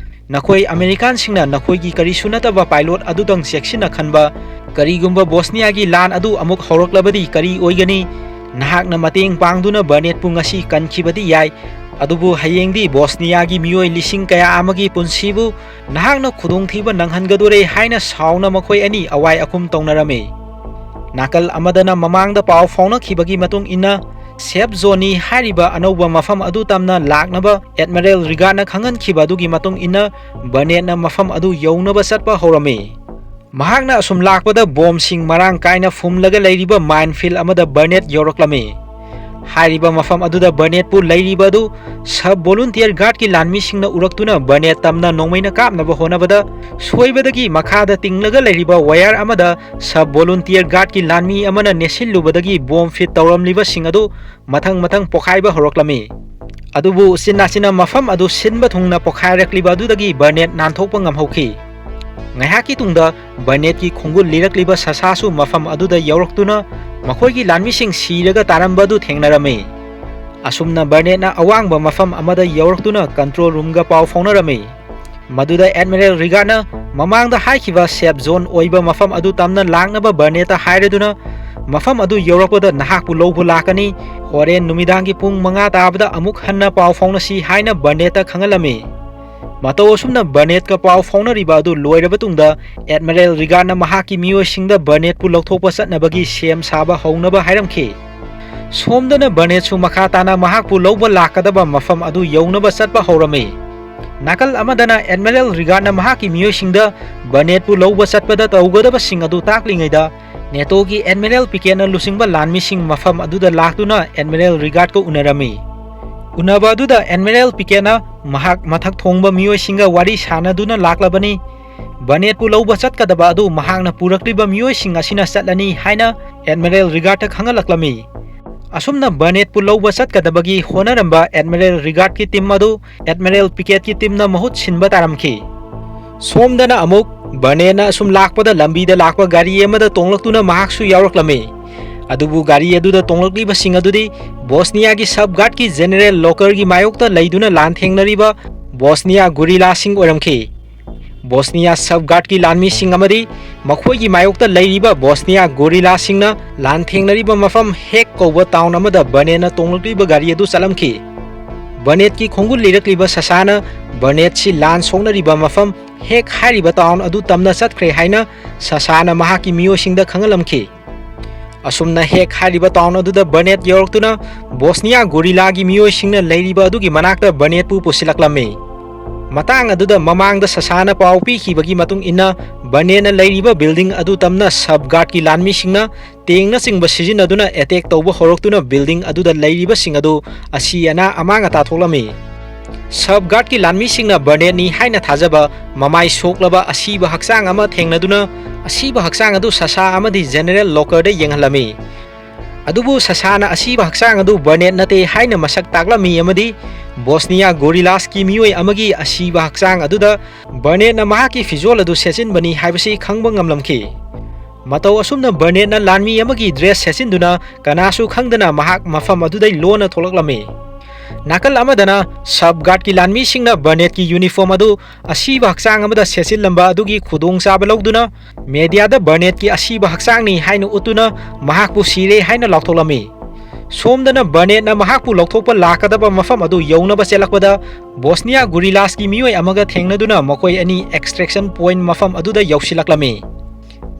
ꯅꯈꯣꯏ ꯑꯃꯦꯔꯤꯀꯥꯟꯁꯤꯡꯅ ꯅꯈꯣꯏꯒꯤ ꯀꯔꯤꯁꯨ ꯅꯠꯇꯕ ꯄꯥꯏꯂꯣꯠ ꯑꯗꯨꯗꯪ ꯆꯦꯛꯁꯤꯟꯅ ꯈꯟꯕ꯫ ꯀꯔꯤꯒꯨꯝꯕ ꯕꯣꯁꯅꯤꯌꯥꯒꯤ ꯂꯥꯟ ꯑꯗꯨ ꯑꯃꯨꯛ ꯍꯧꯔꯛꯂꯕꯗꯤ ꯀꯔꯤ ꯑꯣꯏꯒꯅꯤ? ꯅꯍꯥꯛꯅ ꯃꯇꯦꯡ ꯄꯥꯡꯗꯨꯅ ꯕꯔꯅꯦꯠꯄꯨ ꯉꯁꯤ ꯀꯟꯈꯤꯕꯗꯤ ꯌꯥꯏ, ꯑꯗꯨꯕꯨ ꯍꯌꯦꯡꯗꯤ ꯕꯣꯁꯅꯤꯌꯥꯒꯤ ꯃꯤꯑꯣꯏ ꯂꯤꯁꯤꯡ ꯀꯌꯥ ꯑꯃꯒꯤ ꯄꯨꯟꯁꯤꯕꯨ ꯅꯍꯥꯛꯅ ꯈꯨꯗꯣꯡꯊꯤꯕ ꯅꯪꯍꯟꯒꯗꯣꯔꯦ ꯍꯥꯏꯅ ꯁꯥꯎꯅ ꯃꯈꯣꯏ ꯑꯅꯤ ꯑꯋꯥꯏ ꯑꯈꯨꯝ ꯇꯧꯅꯔꯝꯃꯤ꯫ ꯅꯥꯀꯜ ꯑꯃꯗꯅ ꯃꯃꯥꯡꯗ ꯄꯥꯎ ꯐꯥꯎꯅꯈꯤꯕꯒꯤ ꯃꯇꯨꯡ ꯏꯟꯅ, ꯁꯦꯐ ꯖꯣꯟꯅꯤ ꯍꯥꯏꯔꯤꯕ ꯑꯅꯧꯕ ꯃꯐꯝ ꯑꯗꯨ ꯇꯝꯅ ꯂꯥꯛꯅꯕ ꯑꯦꯗꯃꯤꯔꯦꯜ ꯔꯤꯒꯥꯔꯗꯅ ꯈꯪꯍꯟꯈꯤꯕ ꯑꯗꯨꯒꯤ ꯃꯇꯨꯡ ꯏꯟꯅ, ꯕꯔꯅꯦꯠꯅ ꯃꯐꯝ ꯑꯗꯨ ꯌꯧꯅꯕ ꯆꯠꯄ ꯍꯧꯔꯝꯃꯤ꯫ ꯃꯍꯥꯛꯅ ꯑꯁꯨꯝ ꯂꯥꯛꯄꯗ ꯕꯣꯝꯁꯤꯡ ꯃꯔꯥꯡ ꯀꯥꯏꯅ ꯐꯨꯝꯂꯒ ꯂꯩꯔꯤꯕ ꯃꯥꯏꯟꯐꯤꯜ ꯑꯃꯗ ꯕꯔꯅꯦꯠ ꯌꯧꯔꯛꯂꯝꯃꯤ꯫ ꯍꯥꯏꯔꯤꯕ ꯃꯐꯝ ꯑꯗꯨꯗ ꯕꯔꯅꯦꯠꯄꯨ ꯂꯩꯔꯤꯕ ꯑꯗꯨ ꯁꯕ ꯚꯣꯂꯨꯟꯇꯤꯌꯔ ꯒꯥꯔꯗꯀꯤ ꯂꯥꯟꯃꯤꯁꯤꯡꯅ ꯎꯔꯛꯇꯨꯅ ꯕꯔꯅꯦꯠ ꯇꯝꯅ ꯅꯣꯡꯃꯩꯅ ꯀꯥꯞꯅꯕ ꯍꯣꯠꯅꯕꯗ ꯁꯣꯏꯕꯗꯒꯤ ꯃꯈꯥꯗ ꯇꯤꯡꯂꯒ ꯂꯩꯔꯤꯕ ꯋꯥꯌꯔ ꯑꯃꯗ ꯁꯕ ꯚꯣꯂꯨꯟꯇꯤꯌꯔ ꯒꯥꯔꯗꯀꯤ ꯂꯥꯟꯃꯤ ꯑꯃꯅ ꯅꯦꯠꯁꯤꯜꯂꯨꯕꯗꯒꯤ ꯕꯣꯝ ꯐꯤꯠ ꯇꯧꯔꯝꯂꯤꯕꯁꯤꯡ ꯑꯗꯨ ꯃꯊꯪ ꯃꯊꯪ ꯄꯣꯈꯥꯏꯕ ꯍꯧꯔꯛꯂꯝꯃꯤ꯫ ꯑꯗꯨꯕꯨ ꯎꯆꯤꯟ ꯅꯥꯆꯤꯟꯅ ꯃꯐꯝ ꯑꯗꯨ ꯁꯤꯟꯕ ꯊꯨꯡꯅ ꯄꯣꯈꯥꯏꯔꯛꯂꯤꯕ ꯑꯗꯨꯗꯒꯤ ꯕꯔꯅꯦꯠ ꯅꯥꯟꯊꯣꯛꯄ ꯉꯝꯍꯧꯈꯤ꯫ ꯉꯥꯏꯍꯥꯛꯀꯤ ꯇꯨꯡꯗ ꯕꯔꯅꯦꯠꯀꯤ ꯈꯣꯡꯒꯨꯜ ꯂꯤꯔꯛꯂꯤꯕ ꯁꯁꯥꯁꯨ ꯃꯐꯝ ꯑꯗꯨꯗ ꯌꯧꯔꯛꯇꯨꯅ ꯃꯈꯣꯏꯒꯤ ꯂꯥꯟꯃꯤꯁꯤꯡ ꯁꯤꯔꯒ ꯇꯥꯔꯝꯕ ꯑꯗꯨ ꯊꯦꯡꯅꯔꯝꯃꯤ꯫ ꯑꯁꯨꯝꯅ ꯕꯔꯅꯦꯠꯅ ꯑꯋꯥꯡꯕ ꯃꯐꯝ ꯑꯃꯗ ꯌꯧꯔꯛꯇꯨꯅ ꯀꯟꯇ꯭ꯔꯣꯜ ꯔꯨꯝꯒ ꯄꯥꯎ ꯐꯥꯎꯅꯔꯝꯃꯤ꯫ ꯃꯗꯨꯗ ꯑꯦꯗꯃꯤꯔꯦꯜ ꯔꯤꯒꯥꯔꯗꯅ ꯃꯃꯥꯡꯗ ꯍꯥꯏꯈꯤꯕ ꯁꯦꯐ ꯖꯣꯟ ꯑꯣꯏꯕ ꯃꯐꯝ ꯑꯗꯨ ꯇꯝꯅ ꯂꯥꯛꯅꯕ ꯕꯔꯅꯦꯠꯇ ꯍꯥꯏꯔꯗꯨꯅ, ꯃꯐꯝ ꯑꯗꯨ ꯌꯧꯔꯛꯄꯗ ꯅꯍꯥꯛꯄꯨ ꯂꯧꯕ ꯂꯥꯛꯀꯅꯤ, ꯍꯣꯔꯦꯟ ꯅꯨꯃꯤꯗꯥꯡꯒꯤ ꯄꯨꯡ ꯃꯉꯥ ꯇꯥꯕꯗ ꯑꯃꯨꯛ ꯍꯟꯅ ꯄꯥꯎ ꯐꯥꯎꯅꯁꯤ ꯍꯥꯏꯅ ꯕꯔꯅꯦꯠꯇ ꯈꯪꯍꯜꯂꯝꯃꯤ꯫ ꯃꯇꯧ ꯑꯁꯨꯝꯅ ꯕꯔꯅꯦꯠꯀ ꯄꯥꯎ ꯐꯥꯎꯅꯔꯤꯕ ꯑꯗꯨ ꯂꯣꯏꯔꯕ ꯇꯨꯡꯗ, ꯑꯦꯗꯃꯤꯔꯦꯜ ꯔꯤꯒꯥꯔꯗꯅ ꯃꯍꯥꯛꯀꯤ ꯃꯤꯑꯣꯏꯁꯤꯡꯗ ꯕꯔꯅꯦꯠꯄꯨ ꯂꯧꯊꯣꯛꯄ ꯆꯠꯅꯕꯒꯤ ꯁꯦꯝ ꯁꯥꯕ ꯍꯧꯅꯕ ꯍꯥꯏꯔꯝꯈꯤ꯫ ꯁꯣꯝꯗꯅ ꯕꯔꯅꯦꯠꯁꯨ ꯃꯈꯥ ꯇꯥꯅ ꯃꯍꯥꯛꯄꯨ ꯂꯧꯕ ꯂꯥꯛꯀꯗꯕ ꯃꯐꯝ ꯑꯗꯨ ꯌꯧꯅꯕ ꯆꯠꯄ ꯍꯧꯔꯝꯃꯤ꯫ ꯅꯥꯀꯜ ꯑꯃꯗꯅ ꯑꯦꯗꯃꯤꯔꯦꯜ ꯔꯤꯒꯥꯔꯗꯅ ꯃꯍꯥꯛꯀꯤ ꯃꯤꯑꯣꯏꯁꯤꯡꯗ ꯕꯔꯅꯦꯠꯄꯨ ꯂꯧꯕ ꯆꯠꯄꯗ ꯇꯧꯒꯗꯕꯁꯤꯡ ꯑꯗꯨ ꯇꯥꯛꯂꯤꯉꯩꯗ, ꯅꯦꯇꯣꯒꯤ ꯑꯦꯗꯃꯤꯔꯦꯜ ꯄꯤꯀꯦꯠꯅ ꯂꯨꯆꯤꯡꯕ ꯂꯥꯟꯃꯤꯁꯤꯡ ꯃꯐꯝ ꯑꯗꯨꯗ ꯂꯥꯛꯇꯨꯅ ꯑꯦꯗꯃꯤꯔꯦꯜ ꯔꯤꯒꯥꯔꯗꯀ ꯎꯅꯔꯝꯃꯤ꯫ ꯎꯅꯕ ꯑꯗꯨꯗ ꯑꯦꯗꯃꯤꯔꯦꯜ ꯄꯤꯀꯦꯠꯅ ꯃꯍꯥꯛ ꯃꯊꯛ ꯊꯣꯡꯕ ꯃꯤꯑꯣꯏꯁꯤꯡꯒ ꯋꯥꯔꯤ ꯁꯥꯅꯗꯨꯅ ꯂꯥꯛꯂꯕꯅꯤ꯫ ꯕꯔꯅꯦꯠꯄꯨ ꯂꯧꯕ ꯆꯠꯀꯗꯕ ꯑꯗꯨ ꯃꯍꯥꯛꯅ ꯄꯨꯔꯛꯂꯤꯕ ꯃꯤꯑꯣꯏꯁꯤꯡ ꯑꯁꯤꯅ ꯆꯠꯂꯅꯤ ꯍꯥꯏꯅ ꯑꯦꯗꯃꯤꯔꯦꯜ ꯔꯤꯒꯥꯔꯗꯇ ꯈꯪꯍꯜꯂꯛꯂꯝꯃꯤ꯫ ꯑꯁꯨꯝꯅ ꯕꯔꯅꯦꯠꯄꯨ ꯂꯧꯕ ꯆꯠꯀꯗꯕꯒꯤ ꯍꯣꯠꯅꯔꯝꯕ ꯑꯦꯗꯃꯤꯔꯦꯜ ꯔꯤꯒꯥꯔꯗꯀꯤ ꯇꯤꯝ ꯑꯗꯨ ꯑꯦꯗꯃꯤꯔꯦꯜ ꯄꯤꯀꯦꯠꯀꯤ ꯇꯤꯝꯅ ꯃꯍꯨꯠ ꯁꯤꯟꯕ ꯇꯥꯔꯝꯈꯤ꯫ ꯁꯣꯝꯗꯅ ꯑꯃꯨꯛ ꯕꯔꯅꯦꯠꯅ ꯑꯁꯨꯝ ꯂꯥꯛꯄꯗ ꯂꯝꯕꯤꯗ ꯂꯥꯛꯄ ꯒꯥꯔꯤ ꯑꯃꯗ ꯇꯣꯡꯂꯛꯇꯨꯅ ꯃꯍꯥꯛꯁꯨ ꯌꯥꯎꯔꯛꯂꯝꯃꯤ꯫ ꯑꯗꯨꯕꯨ ꯒꯥꯔꯤ ꯑꯗꯨꯗ ꯇꯣꯡꯂꯛꯂꯤꯕꯁꯤꯡ ꯑꯗꯨꯗꯤ ꯕꯣꯁꯅꯤꯌꯥꯒꯤ ꯁꯕ ꯒꯥꯔꯗꯀꯤ ꯖꯦꯅꯦꯔꯦꯜ ꯂꯣꯀꯔꯒꯤ ꯃꯥꯌꯣꯛꯇ ꯂꯩꯗꯨꯅ ꯂꯥꯟꯊꯦꯡꯅꯔꯤꯕ ꯕꯣꯁꯅꯤꯌꯥ ꯒꯨꯔꯤꯂꯥꯁꯤꯡ ꯑꯣꯏꯔꯝꯈꯤ꯫ ꯕꯣꯁꯅꯤꯌꯥ ꯁꯕ ꯒꯥꯔꯗꯀꯤ ꯂꯥꯟꯃꯤꯁꯤꯡ ꯑꯃꯗꯤ ꯃꯈꯣꯏꯒꯤ ꯃꯥꯌꯣꯛꯇ ꯂꯩꯔꯤꯕ ꯕꯣꯁꯅꯤꯌꯥ ꯒꯣꯔꯤꯂꯥꯁꯤꯡꯅ ꯂꯥꯟꯊꯦꯡꯅꯔꯤꯕ ꯃꯐꯝ ꯍꯦꯛ ꯀꯧꯕ ꯇꯥꯎꯟ ꯑꯃꯗ ꯕꯔꯅꯦꯠꯅ ꯇꯣꯡꯂꯛꯂꯤꯕ ꯒꯥꯔꯤ ꯑꯗꯨ ꯆꯠꯂꯝꯈꯤ꯫ ꯕꯔꯅꯦꯠꯀꯤ ꯈꯣꯡꯒꯨꯜ ꯂꯤꯔꯛꯂꯤꯕ ꯁꯁꯥꯅ ꯕꯔꯅꯦꯠꯁꯤ ꯂꯥꯟ ꯁꯣꯛꯅꯔꯤꯕ ꯃꯐꯝ ꯍꯦꯛ ꯍꯥꯏꯔꯤꯕ ꯇꯥꯎꯟ ꯑꯗꯨ ꯇꯝꯅ ꯆꯠꯈ꯭ꯔꯦ ꯍꯥꯏꯅ ꯁꯁꯥꯅ ꯃꯍꯥꯛꯀꯤ ꯃꯤꯑꯣꯏꯁꯤꯡꯗ ꯈꯪꯍꯜꯂꯝꯈꯤ꯫ ꯑꯁꯨꯝꯅ ꯍꯦꯛ ꯍꯥꯏꯔꯤꯕ ꯇꯥꯎꯟ ꯑꯗꯨꯗ ꯕꯔꯅꯦꯠ ꯌꯧꯔꯛꯇꯨꯅ ꯕꯣꯁꯅꯤꯌꯥ ꯒꯣꯔꯤꯂꯥꯒꯤ ꯃꯤꯑꯣꯏꯁꯤꯡꯅ ꯂꯩꯔꯤꯕ ꯑꯗꯨꯒꯤ ꯃꯅꯥꯛꯇ ꯕꯔꯅꯦꯠꯄꯨ ꯄꯨꯁꯤꯜꯂꯛꯂꯝꯃꯤ꯫ ꯃꯇꯥꯡ ꯑꯗꯨꯗ ꯃꯃꯥꯡꯗ ꯁꯁꯥꯅ ꯄꯥꯎ ꯄꯤꯈꯤꯕꯒꯤ ꯃꯇꯨꯡ ꯏꯟꯅ ꯕꯔꯅꯦꯠꯅ ꯂꯩꯔꯤꯕ ꯕꯤꯜꯗꯤꯡ ꯑꯗꯨ ꯇꯝꯅ ꯁꯕ ꯒꯥꯔꯗꯀꯤ ꯂꯥꯟꯃꯤꯁꯤꯡꯅ ꯇꯦꯡꯅꯆꯤꯡꯕ ꯁꯤꯖꯤꯟꯅꯗꯨꯅ ꯑꯦꯇꯦꯛ ꯇꯧꯕ ꯍꯧꯔꯛꯇꯨꯅ ꯕꯤꯜꯗꯤꯡ ꯑꯗꯨꯗ ꯂꯩꯔꯤꯕꯁꯤꯡ ꯑꯗꯨ ꯑꯁꯤ ꯑꯅꯥ ꯑꯃꯥꯡ ꯑꯇꯥ ꯊꯣꯛꯂꯝꯃꯤ꯫ ꯁꯕ ꯒꯥꯔꯗꯀꯤ ꯂꯥꯟꯃꯤꯁꯤꯡꯅ ꯕꯔꯅꯦꯠꯅꯤ ꯍꯥꯏꯅ ꯊꯥꯖꯕ ꯃꯃꯥꯏ ꯁꯣꯛꯂꯕ ꯑꯁꯤꯕ ꯍꯛꯆꯥꯡ ꯑꯃ ꯊꯦꯡꯅꯗꯨꯅ ꯑꯁꯤꯕ ꯍꯛꯆꯥꯡ ꯑꯗꯨ ꯁꯁꯥ ꯑꯃꯗꯤ ꯖꯦꯅꯦꯔꯦꯜ ꯂꯣꯀꯔꯗ ꯌꯦꯡꯍꯜꯂꯝꯃꯤ꯫ ꯑꯗꯨꯕꯨ ꯁꯁꯥꯅ ꯑꯁꯤꯕ ꯍꯛꯆꯥꯡ ꯑꯗꯨ ꯕꯔꯅꯦꯠ ꯅꯠꯇꯦ ꯍꯥꯏꯅ ꯃꯁꯛ ꯇꯥꯛꯂꯝꯃꯤ ꯑꯃꯗꯤ ꯕꯣꯁꯅꯤꯌꯥ ꯒꯣꯔꯤꯂꯥꯁꯀꯤ ꯃꯤꯑꯣꯏ ꯑꯃꯒꯤ ꯑꯁꯤꯕ ꯍꯛꯆꯥꯡ ꯑꯗꯨꯗ ꯕꯔꯅꯦꯠꯅ ꯃꯍꯥꯛꯀꯤ ꯐꯤꯖꯣꯜ ꯑꯗꯨ ꯁꯦꯠꯆꯤꯟꯕꯅꯤ ꯍꯥꯏꯕꯁꯤ ꯈꯪꯕ ꯉꯝꯂꯝꯈꯤ꯫ ꯃꯇꯧ ꯑꯁꯨꯝꯅ ꯕꯔꯅꯦꯠꯅ ꯂꯥꯟꯃꯤ ꯑꯃꯒꯤ ꯗ꯭ꯔꯦꯁ ꯁꯦꯠꯆꯤꯟꯗꯨꯅ ꯀꯅꯥꯁꯨ ꯈꯪꯗꯅ ꯃꯍꯥꯛ ꯃꯐꯝ ꯑꯗꯨꯗꯩ ꯂꯣꯟꯅ ꯊꯣꯛꯂꯛꯂꯝꯃꯤ꯫ ꯅꯥꯀꯜ ꯑꯃꯗꯅ ꯁꯕ ꯒꯥꯔꯗꯀꯤ ꯂꯥꯟꯃꯤꯁꯤꯡꯅ ꯕꯔꯅꯦꯠꯀꯤ ꯌꯨꯅꯤꯐꯣꯔꯝ ꯑꯗꯨ ꯑꯁꯤꯕ ꯍꯛꯆꯥꯡ ꯑꯃꯗ ꯁꯦꯠꯆꯤꯜꯂꯝꯕ ꯑꯗꯨꯒꯤ ꯈꯨꯗꯣꯡꯆꯥꯕ ꯂꯧꯗꯨꯅ ꯃꯦꯗꯤꯌꯥꯗ ꯕꯔꯅꯦꯠꯀꯤ ꯑꯁꯤꯕ ꯍꯛꯆꯥꯡꯅꯤ ꯍꯥꯏꯅ ꯎꯠꯇꯨꯅ ꯃꯍꯥꯛꯄꯨ ꯁꯤꯔꯦ ꯍꯥꯏꯅ ꯂꯥꯎꯊꯣꯛꯂꯝꯃꯤ꯫ ꯁꯣꯝꯗꯅ ꯕꯔꯅꯦꯠꯅ ꯃꯍꯥꯛꯄꯨ ꯂꯧꯊꯣꯛꯄ ꯂꯥꯛꯀꯗꯕ ꯃꯐꯝ ꯑꯗꯨ ꯌꯧꯅꯕ ꯆꯦꯜꯂꯛꯄꯗ ꯕꯣꯁꯅꯤꯌꯥ ꯒꯨꯔꯤꯂꯥꯁꯀꯤ ꯃꯤꯑꯣꯏ ꯑꯃꯒ ꯊꯦꯡꯅꯗꯨꯅ ꯃꯈꯣꯏ ꯑꯅꯤ ꯑꯦꯛꯁꯇ꯭ꯔꯦꯛꯁꯟ ꯄꯣꯏꯟꯠ ꯃꯐꯝ ꯑꯗꯨꯗ ꯌꯧꯁꯤꯜꯂꯛꯂꯝꯃꯤ꯫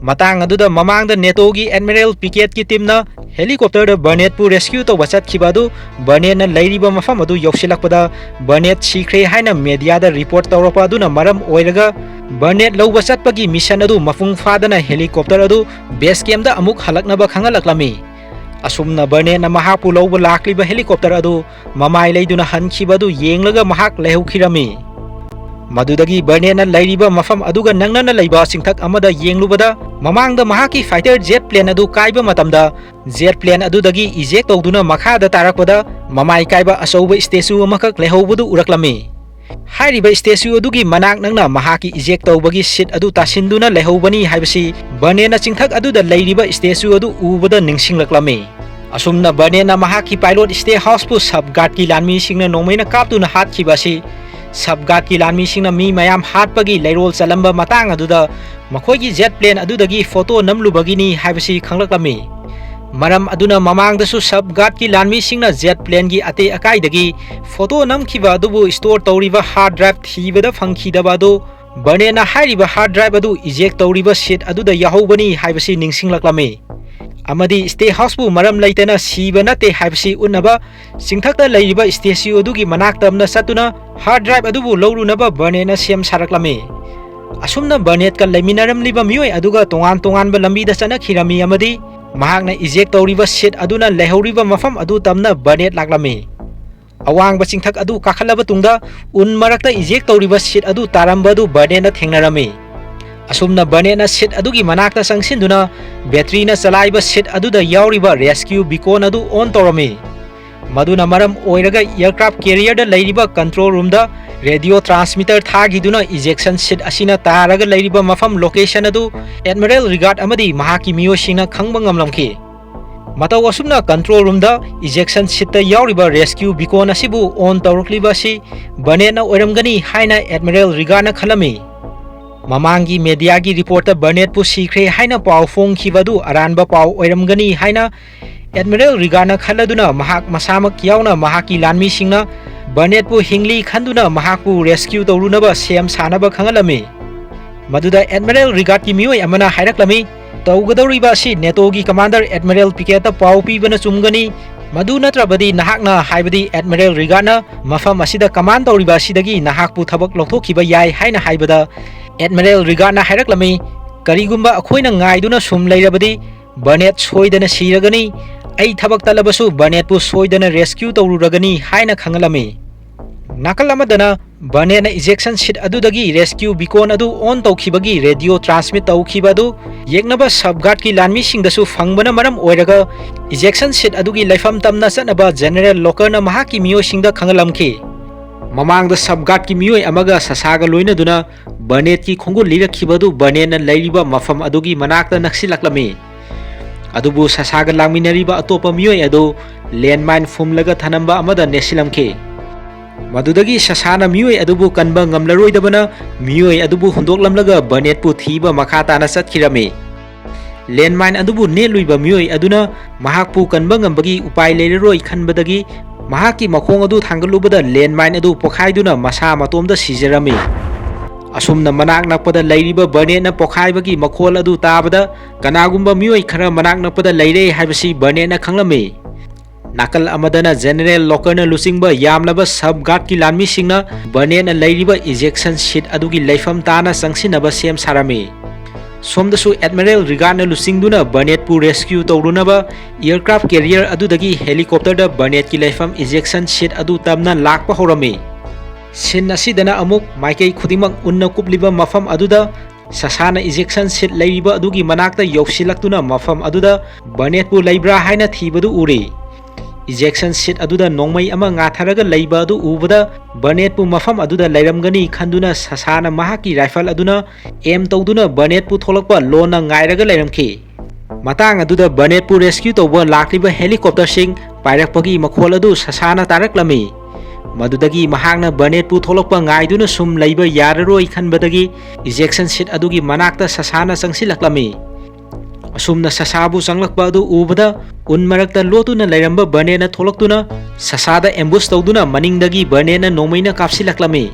ꯃꯇꯥꯡ ꯑꯗꯨꯗ ꯃꯃꯥꯡꯗ ꯅꯦꯇꯣꯒꯤ ꯑꯦꯗꯃꯤꯔꯦꯜ ꯄꯤꯀꯦꯠꯀꯤ ꯇꯤꯝꯅ ꯍꯦꯂꯤꯀꯣꯞꯇꯔꯗ ꯕꯔꯅꯦꯠꯄꯨ ꯔꯦꯁꯀ꯭ꯌꯨ ꯇꯧꯕ ꯆꯠꯈꯤꯕ ꯑꯗꯨ ꯕꯔꯅꯦꯠꯅ ꯂꯩꯔꯤꯕ ꯃꯐꯝ ꯑꯗꯨ ꯌꯧꯁꯤꯜꯂꯛꯄꯗ ꯕꯔꯅꯦꯠ ꯁꯤꯈ꯭ꯔꯦ ꯍꯥꯏꯅ ꯃꯦꯗꯤꯌꯥꯗ ꯔꯤꯄꯣꯔꯠ ꯇꯧꯔꯛꯄ ꯑꯗꯨꯅ ꯃꯔꯝ ꯑꯣꯏꯔꯒ ꯕꯔꯅꯦꯠ ꯂꯧꯕ ꯆꯠꯄꯒꯤ ꯃꯤꯁꯟ ꯑꯗꯨ ꯃꯄꯨꯡ ꯐꯥꯗꯅ ꯍꯦꯂꯤꯀꯣꯞꯇꯔ ꯑꯗꯨ ꯕꯦꯁ ꯀꯦꯝꯗ ꯑꯃꯨꯛ ꯍꯜꯂꯛꯅꯕ ꯈꯪꯍꯜꯂꯛꯂꯝꯃꯤ꯫ ꯑꯁꯨꯝꯅ ꯕꯔꯅꯦꯠꯅ ꯃꯍꯥꯛꯄꯨ ꯂꯧꯕ ꯂꯥꯛꯂꯤꯕ ꯍꯦꯂꯤꯀꯣꯞꯇꯔ ꯑꯗꯨ ꯃꯃꯥꯏ ꯂꯩꯗꯨꯅ ꯍꯟꯈꯤꯕ ꯑꯗꯨ ꯌꯦꯡꯂꯒ ꯃꯍꯥꯛ ꯂꯩꯍꯧꯈꯤꯔꯝꯃꯤ꯫ ꯃꯗꯨꯗꯒꯤ ꯕꯔꯅꯦꯠꯅ ꯂꯩꯔꯤꯕ ꯃꯐꯝ ꯑꯗꯨꯒ ꯅꯛꯅꯅ ꯂꯩꯕ ꯆꯤꯡꯊꯛ ꯑꯃꯗ ꯌꯦꯡꯂꯨꯕꯗ ꯃꯃꯥꯡꯗ ꯃꯍꯥꯛꯀꯤ ꯐꯥꯏꯇꯔ ꯖꯦꯠ ꯄ꯭ꯂꯦꯟ ꯑꯗꯨ ꯀꯥꯏꯕ ꯃꯇꯝꯗ ꯖꯦꯠ ꯄ꯭ꯂꯦꯟ ꯑꯗꯨꯗꯒꯤ ꯏꯖꯦꯛ ꯇꯧꯗꯨꯅ ꯃꯈꯥꯗ ꯇꯥꯔꯛꯄꯗ ꯃꯃꯥꯏ ꯀꯥꯏꯕ ꯑꯆꯧꯕ ꯁ꯭ꯇꯦꯆꯨ ꯑꯃꯈꯛ ꯂꯩꯍꯧꯕꯗꯨ ꯎꯔꯛꯂꯝꯃꯤ꯫ ꯍꯥꯏꯔꯤꯕ statue ꯑꯗꯨꯒꯤ ꯃꯅꯥꯛ ꯅꯛꯅ ꯃꯍꯥꯛꯀꯤ eject ꯇꯧꯕꯒꯤ seat ꯑꯗꯨ ꯇꯥꯁꯤꯟꯗꯨꯅ ꯂꯩꯍꯧꯕꯅꯤ ꯍꯥꯏꯕꯁꯤ ꯕꯔꯅꯦꯠꯅ ꯆꯤꯡꯊꯛ ꯑꯗꯨꯗ ꯂꯩꯔꯤꯕ statue ꯑꯗꯨ ꯎꯕꯗ ꯅꯤꯡꯁꯤꯡꯂꯛꯂꯝꯃꯤ꯫ ꯑꯁꯨꯝꯅ ꯕꯔꯅꯦꯠꯅ ꯃꯍꯥꯛꯀꯤ pilot statehouse ꯄꯨ sub guard ꯀꯤ ꯂꯥꯟꯃꯤꯁꯤꯡꯅ ꯅꯣꯡꯃꯩꯅ ꯀꯥꯞꯇꯨꯅ ꯍꯥꯠꯈꯤꯕ ꯑꯁꯤ sub guard ꯀꯤ ꯂꯥꯟꯃꯤꯁꯤꯡꯅ ꯃꯤ ꯃꯌꯥꯝ ꯍꯥꯠꯄꯒꯤ ꯂꯩꯔꯣꯜ ꯆꯠꯂꯝꯕ ꯃꯇꯥꯡ ꯑꯗꯨꯗ ꯃꯈꯣꯏꯒꯤ jet plane ꯑꯗꯨꯗꯒꯤ photo ꯅꯝꯂꯨꯕꯒꯤꯅꯤ ꯍꯥꯏꯕꯁꯤ ꯈꯪꯂꯛꯂꯝꯃꯤ꯫ ꯃꯔꯝ ꯑꯗꯨꯅ ꯃꯃꯥꯡꯗꯁꯨ sub guard ꯀꯤ ꯂꯥꯟꯃꯤꯁꯤꯡꯅ jet plane ꯒꯤ ꯑꯇꯦꯛ ꯑꯀꯥꯏꯗꯒꯤ photo ꯅꯝꯈꯤꯕ ꯑꯗꯨꯕꯨ store ꯇꯧꯔꯤꯕ hard drive ꯊꯤꯕꯗ ꯐꯪꯈꯤꯗꯕ ꯑꯗꯨ ꯕꯔꯅꯦꯠꯅ ꯍꯥꯏꯔꯤꯕ hard drive ꯑꯗꯨ eject ꯇꯧꯔꯤꯕ seat ꯑꯗꯨꯗ ꯌꯥꯎꯍꯧꯕꯅꯤ ꯍꯥꯏꯕꯁꯤ ꯅꯤꯡꯁꯤꯡꯂꯛꯂꯝꯃꯤ꯫ ꯑꯃꯗꯤ statehouse ꯄꯨ ꯃꯔꯝ ꯂꯩꯇꯅ ꯁꯤꯕ ꯅꯠꯇꯦ ꯍꯥꯏꯕꯁꯤ ꯎꯠꯅꯕ ꯆꯤꯡꯊꯛꯇ ꯂꯩꯔꯤꯕ statue ꯑꯗꯨꯒꯤ ꯃꯅꯥꯛ ꯇꯝꯅ ꯆꯠꯇꯨꯅ hard drive ꯑꯗꯨꯕꯨ ꯂꯧꯔꯨꯅꯕ ꯕꯔꯅꯦꯠꯅ ꯁꯦꯝ ꯁꯥꯔꯛꯂꯝꯃꯤ꯫ ꯑꯁꯨꯝꯅ ꯕꯔꯅꯦꯠꯀ ꯂꯩꯃꯤꯟꯅꯔꯝꯂꯤꯕ ꯃꯤꯑꯣꯏ ꯑꯗꯨꯒ ꯇꯣꯉꯥꯟ ꯇꯣꯉꯥꯟꯕ ꯂꯝꯕꯤꯗ ꯆꯠꯅꯈꯤꯔꯝꯃꯤ ꯑꯃꯗꯤ ꯃꯍꯥꯛꯅ eject ꯇꯧꯔꯤꯕ seat ꯑꯗꯨꯅ ꯂꯩꯍꯧꯔꯤꯕ ꯃꯐꯝ ꯑꯗꯨ ꯇꯝꯅ ꯕꯔꯅꯦꯠ ꯂꯥꯛꯂꯝꯃꯤ꯫ ꯑꯋꯥꯡꯕ ꯆꯤꯡꯊꯛ ꯑꯗꯨ ꯀꯥꯈꯠꯂꯕ ꯇꯨꯡꯗ ꯎꯟ ꯃꯔꯛꯇ eject ꯇꯧꯔꯤꯕ seat ꯑꯗꯨ ꯇꯥꯔꯝꯕ ꯑꯗꯨ ꯕꯔꯅꯦꯠꯅ ꯊꯦꯡꯅꯔꯝꯃꯤ꯫ ꯑꯁꯨꯝꯅ ꯕꯔꯅꯦꯠꯅ seat ꯑꯗꯨꯒꯤ ꯃꯅꯥꯛꯇ ꯆꯪꯁꯤꯟꯗꯨꯅ battery ꯅ ꯆꯂꯥꯏꯕ seat ꯑꯗꯨꯗ ꯌꯥꯎꯔꯤꯕ rescue beacon ꯑꯗꯨ on ꯇꯧꯔꯝꯃꯤ꯫ ꯃꯗꯨꯅ ꯃꯔꯝ ꯑꯣꯏꯔꯒ aircraft carrier ꯗ ꯂꯩꯔꯤꯕ control room ꯗ radio transmitter ꯊꯥꯈꯤꯗꯨꯅ ejection seat ꯑꯁꯤꯅ ꯇꯥꯔꯒ ꯂꯩꯔꯤꯕ ꯃꯐꯝ location ꯑꯗꯨ Admiral Rigaud ꯑꯃꯗꯤ ꯃꯍꯥꯛꯀꯤ ꯃꯤꯑꯣꯏꯁꯤꯡꯅ ꯈꯪꯕ ꯉꯝꯂꯝꯈꯤ꯫ ꯃꯇꯧ ꯑꯁꯨꯝꯅ control room ꯗ ejection seat ꯇ ꯌꯥꯎꯔꯤꯕ rescue beacon ꯑꯁꯤꯕꯨ on ꯇꯧꯔꯛꯂꯤꯕ ꯑꯁꯤ ꯕꯔꯅꯦꯠꯅ ꯑꯣꯏꯔꯝꯒꯅꯤ ꯍꯥꯏꯅ Admiral Rigaud ꯅ ꯈꯜꯂꯝꯃꯤ꯫ ꯃꯃꯥꯡꯒꯤ media ꯒꯤ report ꯇ ꯕꯔꯅꯦꯠꯄꯨ ꯁꯤꯈ꯭ꯔꯦ ꯍꯥꯏꯅ ꯄꯥꯎ ꯐꯣꯡꯈꯤꯕ ꯑꯗꯨ ꯑꯔꯥꯟꯕ ꯄꯥꯎ ꯑꯣꯏꯔꯝꯒꯅꯤ ꯍꯥꯏꯅ Admiral Rigaud ꯅ ꯈꯜꯂꯗꯨꯅ ꯃꯍꯥꯛ ꯃꯁꯥꯃꯛ ꯌꯥꯎꯅ ꯃꯍꯥꯛꯀꯤ ꯂꯥꯟꯃꯤꯁꯤꯡꯅ ꯕꯔꯅꯦꯠꯄꯨ ꯍꯤꯡꯂꯤ ꯈꯟꯗꯨꯅ ꯃꯍꯥꯛꯄꯨ rescue ꯇꯧꯔꯨꯅꯕ ꯁꯦꯝ ꯁꯥꯅꯕ ꯈꯪꯍꯜꯂꯝꯃꯤ꯫ ꯃꯗꯨꯗ Admiral Rigaud ꯀꯤ ꯃꯤꯑꯣꯏ ꯑꯃꯅ ꯍꯥꯏꯔꯛꯂꯝꯃꯤ, "ꯇꯧꯒꯗꯧꯔꯤꯕ ꯑꯁꯤ NATO ꯒꯤ commander Admiral Picquet ꯇ ꯄꯥꯎ ꯄꯤꯕꯅ ꯆꯨꯝꯒꯅꯤ, ꯃꯗꯨ ꯅꯠꯇ꯭ꯔꯕꯗꯤ ꯅꯍꯥꯛꯅ, ꯍꯥꯏꯕꯗꯤ Admiral Rigaud ꯅ ꯃꯐꯝ ꯑꯁꯤꯗ command ꯇꯧꯔꯤꯕ ꯑꯁꯤꯗꯒꯤ ꯅꯍꯥꯛꯄꯨ ꯊꯕꯛ ꯂꯧꯊꯣꯛꯈꯤꯕ ꯌꯥꯏ" ꯍꯥꯏꯅ ꯍꯥꯏꯕꯗ Admiral Rigaud ꯅ ꯍꯥꯏꯔꯛꯂꯝꯃꯤ, "ꯀꯔꯤꯒꯨꯝꯕ ꯑꯩꯈꯣꯏꯅ ꯉꯥꯏꯗꯨꯅ ꯁꯨꯝ ꯂꯩꯔꯕꯗꯤ ꯕꯔꯅꯦꯠ ꯁꯣꯏꯗꯅ ꯁꯤꯔꯒꯅꯤ꯫ ꯑꯩ ꯊꯕꯛ ꯇꯠꯂꯕꯁꯨ ꯕꯔꯅꯦꯠꯄꯨ ꯁꯣꯏꯗꯅ rescue ꯇꯧꯔꯨꯔꯒꯅꯤ" ꯍꯥꯏꯅ ꯈꯪꯍꯜꯂꯝꯃꯤ꯫ ꯅꯥꯀꯜ ꯑꯃꯗꯅ ꯕꯔꯅꯦꯠꯅ ejection seat ꯑꯗꯨꯗꯒꯤ rescue beacon ꯑꯗꯨ on ꯇꯧꯈꯤꯕꯒꯤ radio transmit ꯇꯧꯈꯤꯕ ꯑꯗꯨ ꯌꯦꯛꯅꯕ sub guard ꯀꯤ ꯂꯥꯟꯃꯤꯁꯤꯡꯗꯁꯨ ꯐꯪꯕꯅ ꯃꯔꯝ ꯑꯣꯏꯔꯒ ejection seat ꯑꯗꯨꯒꯤ ꯂꯩꯐꯝ ꯇꯝꯅ ꯆꯠꯅꯕ General Locker ꯅ ꯃꯍꯥꯛꯀꯤ ꯃꯤꯑꯣꯏꯁꯤꯡꯗ ꯈꯪꯍꯜꯂꯝꯈꯤ꯫ ꯃꯃꯥꯡꯗ ꯁꯕ ꯒꯥꯔꯗꯀꯤ ꯃꯤꯑꯣꯏ ꯑꯃꯒ ꯁꯁꯥꯒ ꯂꯣꯏꯅꯗꯨꯅ ꯕꯔꯅꯦꯠꯀꯤ ꯈꯣꯡꯒꯨꯜ ꯂꯤꯔꯛꯈꯤꯕ ꯑꯗꯨ ꯕꯔꯅꯦꯠꯅ ꯂꯩꯔꯤꯕ ꯃꯐꯝ ꯑꯗꯨꯒꯤ ꯃꯅꯥꯛꯇ ꯅꯛꯁꯤꯜꯂꯛꯂꯝꯃꯤ꯫ ꯑꯗꯨꯕꯨ ꯁꯁꯥꯒ ꯂꯥꯡꯃꯤꯟꯅꯔꯤꯕ ꯑꯇꯣꯞꯄ ꯃꯤꯑꯣꯏ ꯑꯗꯨ ꯂꯦꯟꯃꯥꯏꯟ ꯐꯨꯝꯂꯒ ꯊꯅꯝꯕ ꯑꯃꯗ ꯅꯦꯠꯁꯤꯜꯂꯝꯈꯤ꯫ ꯃꯗꯨꯗꯒꯤ ꯁꯁꯥꯅ ꯃꯤꯑꯣꯏ ꯑꯗꯨꯕꯨ ꯀꯟꯕ ꯉꯝꯂꯔꯣꯏꯗꯕꯅ ꯃꯤꯑꯣꯏ ꯑꯗꯨꯕꯨ ꯍꯨꯟꯗꯣꯛꯂꯝꯂꯒ ꯕꯔꯅꯦꯠꯄꯨ ꯊꯤꯕ ꯃꯈꯥ ꯇꯥꯅ ꯆꯠꯈꯤꯔꯝꯃꯤ꯫ ꯂꯦꯟꯃꯥꯏꯟ ꯑꯗꯨꯕꯨ ꯅꯦꯠꯂꯨꯏꯕ ꯃꯤꯑꯣꯏ ꯑꯗꯨꯅ ꯃꯍꯥꯛꯄꯨ ꯀꯟꯕ ꯉꯝꯕꯒꯤ ꯎꯄꯥꯏ ꯂꯩꯔꯔꯣꯏ ꯈꯟꯕꯗꯒꯤ ꯃꯍꯥꯛꯀꯤ ꯃꯈꯣꯡ ꯑꯗꯨ ꯊꯥꯡꯒꯠꯂꯨꯕꯗ ꯂꯦꯟꯃꯥꯏꯟ ꯑꯗꯨ ꯄꯣꯈꯥꯏꯗꯨꯅ ꯃꯁꯥ ꯃꯇꯣꯝꯗ ꯁꯤꯖꯔꯝꯃꯤ꯫ ꯑꯁꯨꯝꯅ ꯃꯅꯥꯛ ꯅꯛꯄꯗ ꯂꯩꯔꯤꯕ ꯕꯔꯅꯦꯠꯅ ꯄꯣꯈꯥꯏꯕꯒꯤ ꯃꯈꯣꯜ ꯑꯗꯨ ꯇꯥꯕꯗ ꯀꯅꯥꯒꯨꯝꯕ ꯃꯤꯑꯣꯏ ꯈꯔ ꯃꯅꯥꯛ ꯅꯛꯄꯗ ꯂꯩꯔꯦ ꯍꯥꯏꯕꯁꯤ ꯕꯔꯅꯦꯠꯅ ꯈꯪꯂꯝꯃꯤ꯫ ꯅꯥꯀꯜ ꯑꯃꯗꯅ ꯖꯦꯅꯔꯦꯜ ꯂꯣꯀꯔꯅ ꯂꯨꯆꯤꯡꯕ ꯌꯥꯝꯂꯕ ꯁꯕ ꯒꯥꯔꯗꯀꯤ ꯂꯥꯟꯃꯤꯁꯤꯡꯅ ꯕꯔꯅꯦꯠꯅ ꯂꯩꯔꯤꯕ ꯏꯖꯦꯛꯁꯟ ꯁꯤꯠ ꯑꯗꯨꯒꯤ ꯂꯩꯐꯝ ꯇꯥꯅ ꯆꯪꯁꯤꯟꯅꯕ ꯁꯦꯝ ꯁꯥꯔꯝꯃꯤ꯫ ꯁꯣꯝꯗꯁꯨ ꯑꯦꯗꯃꯤꯔꯦꯜ ꯔꯤꯒꯥꯔꯗꯅ ꯂꯨꯆꯤꯡꯗꯨꯅ ꯕꯔꯅꯦꯠꯄꯨ ꯔꯦꯁꯀ꯭ꯌꯨ ꯇꯧꯔꯨꯅꯕ ꯑꯦꯌꯔꯀ꯭ꯔꯥꯐ ꯀꯦꯔꯤꯌꯔ ꯑꯗꯨꯗꯒꯤ ꯍꯦꯂꯤꯀꯣꯞꯇꯔꯗ ꯕꯔꯅꯦꯠꯀꯤ ꯂꯩꯐꯝ ꯏꯖꯦꯛꯁꯟ ꯁꯤꯠ ꯑꯗꯨ ꯇꯝꯅ ꯂꯥꯛꯄ ꯍꯧꯔꯝꯃꯤ꯫ ꯁꯤꯟ ꯑꯁꯤꯗꯅ ꯑꯃꯨꯛ ꯃꯥꯏꯀꯩ ꯈꯨꯗꯤꯡꯃꯛ ꯎꯟꯅ ꯀꯨꯞꯂꯤꯕ ꯃꯐꯝ ꯑꯗꯨꯗ ꯁꯁꯥꯅ ꯏꯖꯦꯛꯁꯟ ꯁꯤꯠ ꯂꯩꯔꯤꯕ ꯑꯗꯨꯒꯤ ꯃꯅꯥꯛꯇ ꯌꯧꯁꯤꯜꯂꯛꯇꯨꯅ ꯃꯐꯝ ꯑꯗꯨꯗ ꯕꯔꯅꯦꯠꯄꯨ ꯂꯩꯕ꯭ꯔꯥ ꯍꯥꯏꯅ ꯊꯤꯕꯗꯨ ꯎꯔꯤ꯫ ꯏꯖꯦꯛꯁꯟ ꯁꯤꯠ ꯑꯗꯨꯗ ꯅꯣꯡꯃꯩ ꯑꯃ ꯉꯥꯊꯔꯒ ꯂꯩꯕ ꯑꯗꯨ ꯎꯕꯗ ꯕꯔꯅꯦꯠꯄꯨ ꯃꯐꯝ ꯑꯗꯨꯗ ꯂꯩꯔꯝꯒꯅꯤ ꯈꯟꯗꯨꯅ ꯁꯁꯥꯅ ꯃꯍꯥꯛꯀꯤ ꯔꯥꯏꯐꯜ ꯑꯗꯨꯅ ꯑꯦꯝ ꯇꯧꯗꯨꯅ ꯕꯔꯅꯦꯠꯄꯨ ꯊꯣꯛꯂꯛꯄ ꯂꯣꯟꯅ ꯉꯥꯏꯔꯒ ꯂꯩꯔꯝꯈꯤ꯫ ꯃꯇꯥꯡ ꯑꯗꯨꯗ ꯕꯔꯅꯦꯠꯄꯨ ꯔꯦꯁꯀ꯭ꯌꯨ ꯇꯧꯕ ꯂꯥꯛꯂꯤꯕ ꯍꯦꯂꯤꯀꯣꯞꯇꯔꯁꯤꯡ ꯄꯥꯏꯔꯛꯄꯒꯤ ꯃꯈꯣꯜ ꯑꯗꯨ ꯁꯁꯥꯅ ꯇꯥꯔꯛꯂꯝꯃꯤ꯫ ꯃꯗꯨꯗꯒꯤ ꯃꯍꯥꯛꯅ ꯕꯔꯅꯦꯠꯄꯨ ꯊꯣꯛꯂꯛꯄ ꯉꯥꯏꯗꯨꯅ ꯁꯨꯝ ꯂꯩꯕ ꯌꯥꯔꯔꯣꯏ ꯈꯟꯕꯗꯒꯤ ꯏꯖꯦꯛꯁꯟ ꯁꯤꯠ ꯑꯗꯨꯒꯤ ꯃꯅꯥꯛꯇ ꯁꯁꯥꯅ ꯆꯪꯁꯤꯜꯂꯛꯂꯝꯃꯤ꯫ ꯑꯁꯨꯝꯅ ꯁꯁꯥꯕꯨ ꯆꯪꯂꯛꯄ ꯑꯗꯨ ꯎꯕꯗ ꯎꯟ ꯃꯔꯛꯇ ꯂꯣꯠꯇꯨꯅ ꯂꯩꯔꯝꯕ ꯕꯔꯅꯦꯠꯅ ꯊꯣꯛꯂꯛꯇꯨꯅ ꯁꯁꯥꯗ ꯑꯦꯝꯕꯨꯁ ꯇꯧꯗꯨꯅ ꯃꯅꯤꯡꯗꯒꯤ ꯕꯔꯅꯦꯠꯅ ꯅꯣꯡꯃꯩꯅ ꯀꯥꯞꯁꯤꯜꯂꯛꯂꯝꯃꯤ꯫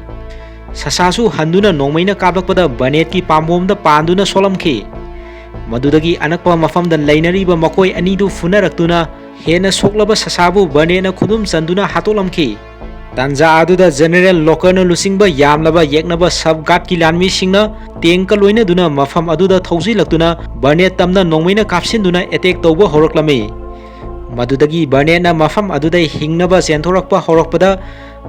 ꯁꯁꯥꯁꯨ ꯍꯟꯗꯨꯅ ꯅꯣꯡꯃꯩꯅ ꯀꯥꯞꯂꯛꯄꯗ ꯕꯔꯅꯦꯠꯀꯤ ꯄꯥꯝꯕꯣꯝꯗ ꯄꯥꯟꯗꯨꯅ ꯁꯣꯛꯂꯝꯈꯤ꯫ ꯃꯗꯨꯗꯒꯤ ꯑꯅꯛꯄ ꯃꯐꯝꯗ ꯂꯩꯅꯔꯤꯕ ꯃꯈꯣꯏ ꯑꯅꯤꯗꯨ ꯐꯨꯅꯔꯛꯇꯨꯅ ꯍꯦꯟꯅ ꯁꯣꯛꯂꯕ ꯁꯁꯥꯕꯨ ꯕꯔꯅꯦꯠꯅ ꯈꯨꯗꯨꯝ ꯆꯟꯗꯨꯅ ꯍꯥꯠꯇꯣꯛꯂꯝꯈꯤ꯫ ꯇꯥꯟꯖꯥ ꯑꯗꯨꯗ ꯖꯦꯅꯔꯦꯜ ꯂꯣꯀꯔꯅ ꯂꯨꯆꯤꯡꯕ ꯌꯥꯝꯂꯕ ꯌꯦꯛꯅꯕ ꯁꯕ ꯒꯥꯔꯗꯀꯤ ꯂꯥꯟꯃꯤꯁꯤꯡꯅ ꯇꯦꯡꯀ ꯂꯣꯏꯅꯗꯨꯅ ꯃꯐꯝ ꯑꯗꯨꯗ ꯊꯧꯖꯤꯜꯂꯛꯇꯨꯅ ꯕꯔꯅꯦꯠ ꯇꯝꯅ ꯅꯣꯡꯃꯩꯅ ꯀꯥꯞꯁꯤꯟꯗꯨꯅ ꯑꯦꯇꯦꯛ ꯇꯧꯕ ꯍꯧꯔꯛꯂꯝꯃꯤ꯫ ꯃꯗꯨꯗꯒꯤ ꯕꯔꯅꯦꯠꯅ ꯃꯐꯝ ꯑꯗꯨꯗ ꯍꯤꯡꯅꯕ ꯆꯦꯟꯊꯣꯔꯛꯄ ꯍꯧꯔꯛꯄꯗ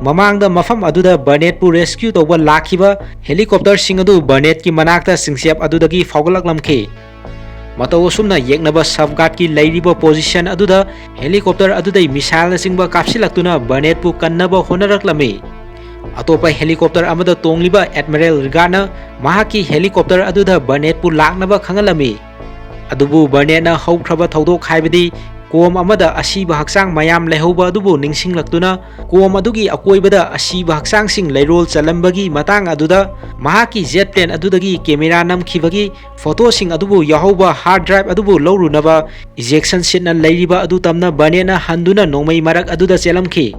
ꯃꯃꯥꯡꯗ ꯃꯐꯝ ꯑꯗꯨꯗ ꯕꯔꯅꯦꯠꯄꯨ ꯔꯦꯁꯀ꯭ꯌꯨ ꯇꯧꯕ ꯂꯥꯛꯈꯤꯕ ꯍꯦꯂꯤꯀꯣꯞꯇꯔꯁꯤꯡ ꯑꯗꯨ ꯕꯔꯅꯦꯠꯀꯤ ꯃꯅꯥꯛꯇ ꯆꯤꯡꯆꯦꯞ ꯑꯗꯨꯗꯒꯤ ꯐꯥꯎꯒꯠꯂꯛꯂꯝꯈꯤ꯫ ꯃꯇꯧ ꯑꯁꯨꯝꯅ ꯌꯦꯛꯅꯕ ꯁꯕ ꯒꯥꯔꯗꯀꯤ ꯂꯩꯔꯤꯕ ꯄꯣꯖꯤꯁꯟ ꯑꯗꯨꯗ ꯍꯦꯂꯤꯀꯣꯞꯇꯔ ꯑꯗꯨꯗꯩ ꯃꯤꯁꯥꯏꯜꯅꯆꯤꯡꯕ ꯀꯥꯞꯁꯤꯜꯂꯛꯇꯨꯅ ꯕꯔꯅꯦꯠꯄꯨ ꯀꯟꯅꯕ ꯍꯣꯠꯅꯔꯛꯂꯝꯃꯤ꯫ ꯑꯇꯣꯞꯄ helicopter ꯑꯃꯗ ꯇꯣꯡꯂꯤꯕ Admiral Rigaudꯅ ꯃꯍꯥꯛꯀꯤ helicopter ꯑꯗꯨꯗ Burnettꯄꯨ ꯂꯥꯛꯅꯕ ꯈꯪꯍꯜꯂꯝꯃꯤ꯫ ꯑꯗꯨꯕꯨ Burnettꯅ ꯍꯧꯈ꯭ꯔꯕ ꯊꯧꯗꯣꯛ, ꯍꯥꯏꯕꯗꯤ ꯀꯣꯝ ꯑꯃꯗ ꯑꯁꯤꯕ ꯍꯛꯆꯥꯡ ꯃꯌꯥꯝ ꯂꯩꯍꯧꯕ ꯑꯗꯨꯕꯨ ꯅꯤꯡꯁꯤꯡꯂꯛꯇꯨꯅ, ꯀꯣꯝ ꯑꯗꯨꯒꯤ ꯑꯀꯣꯏꯕꯗ ꯑꯁꯤꯕ ꯍꯛꯆꯥꯡꯁꯤꯡ ꯂꯩꯔꯣꯜ ꯆꯜꯂꯝꯕꯒꯤ ꯃꯇꯥꯡ ꯑꯗꯨꯗ ꯃꯍꯥꯛꯀꯤ jet plane ꯑꯗꯨꯗꯒꯤ camera ꯅꯝꯈꯤꯕꯒꯤ photoꯁꯤꯡ ꯑꯗꯨꯕꯨ ꯌꯥꯎꯍꯧꯕ hard drive ꯑꯗꯨꯕꯨ ꯂꯧꯔꯨꯅꯕ ejection seatꯅ ꯂꯩꯔꯤꯕ ꯑꯗꯨ ꯇꯝꯅ Burnettꯅ ꯍꯟꯗꯨꯅ ꯅꯣꯡꯃꯩ ꯃꯔꯛ ꯑꯗꯨꯗ ꯆꯦꯜꯂꯝꯈꯤ꯫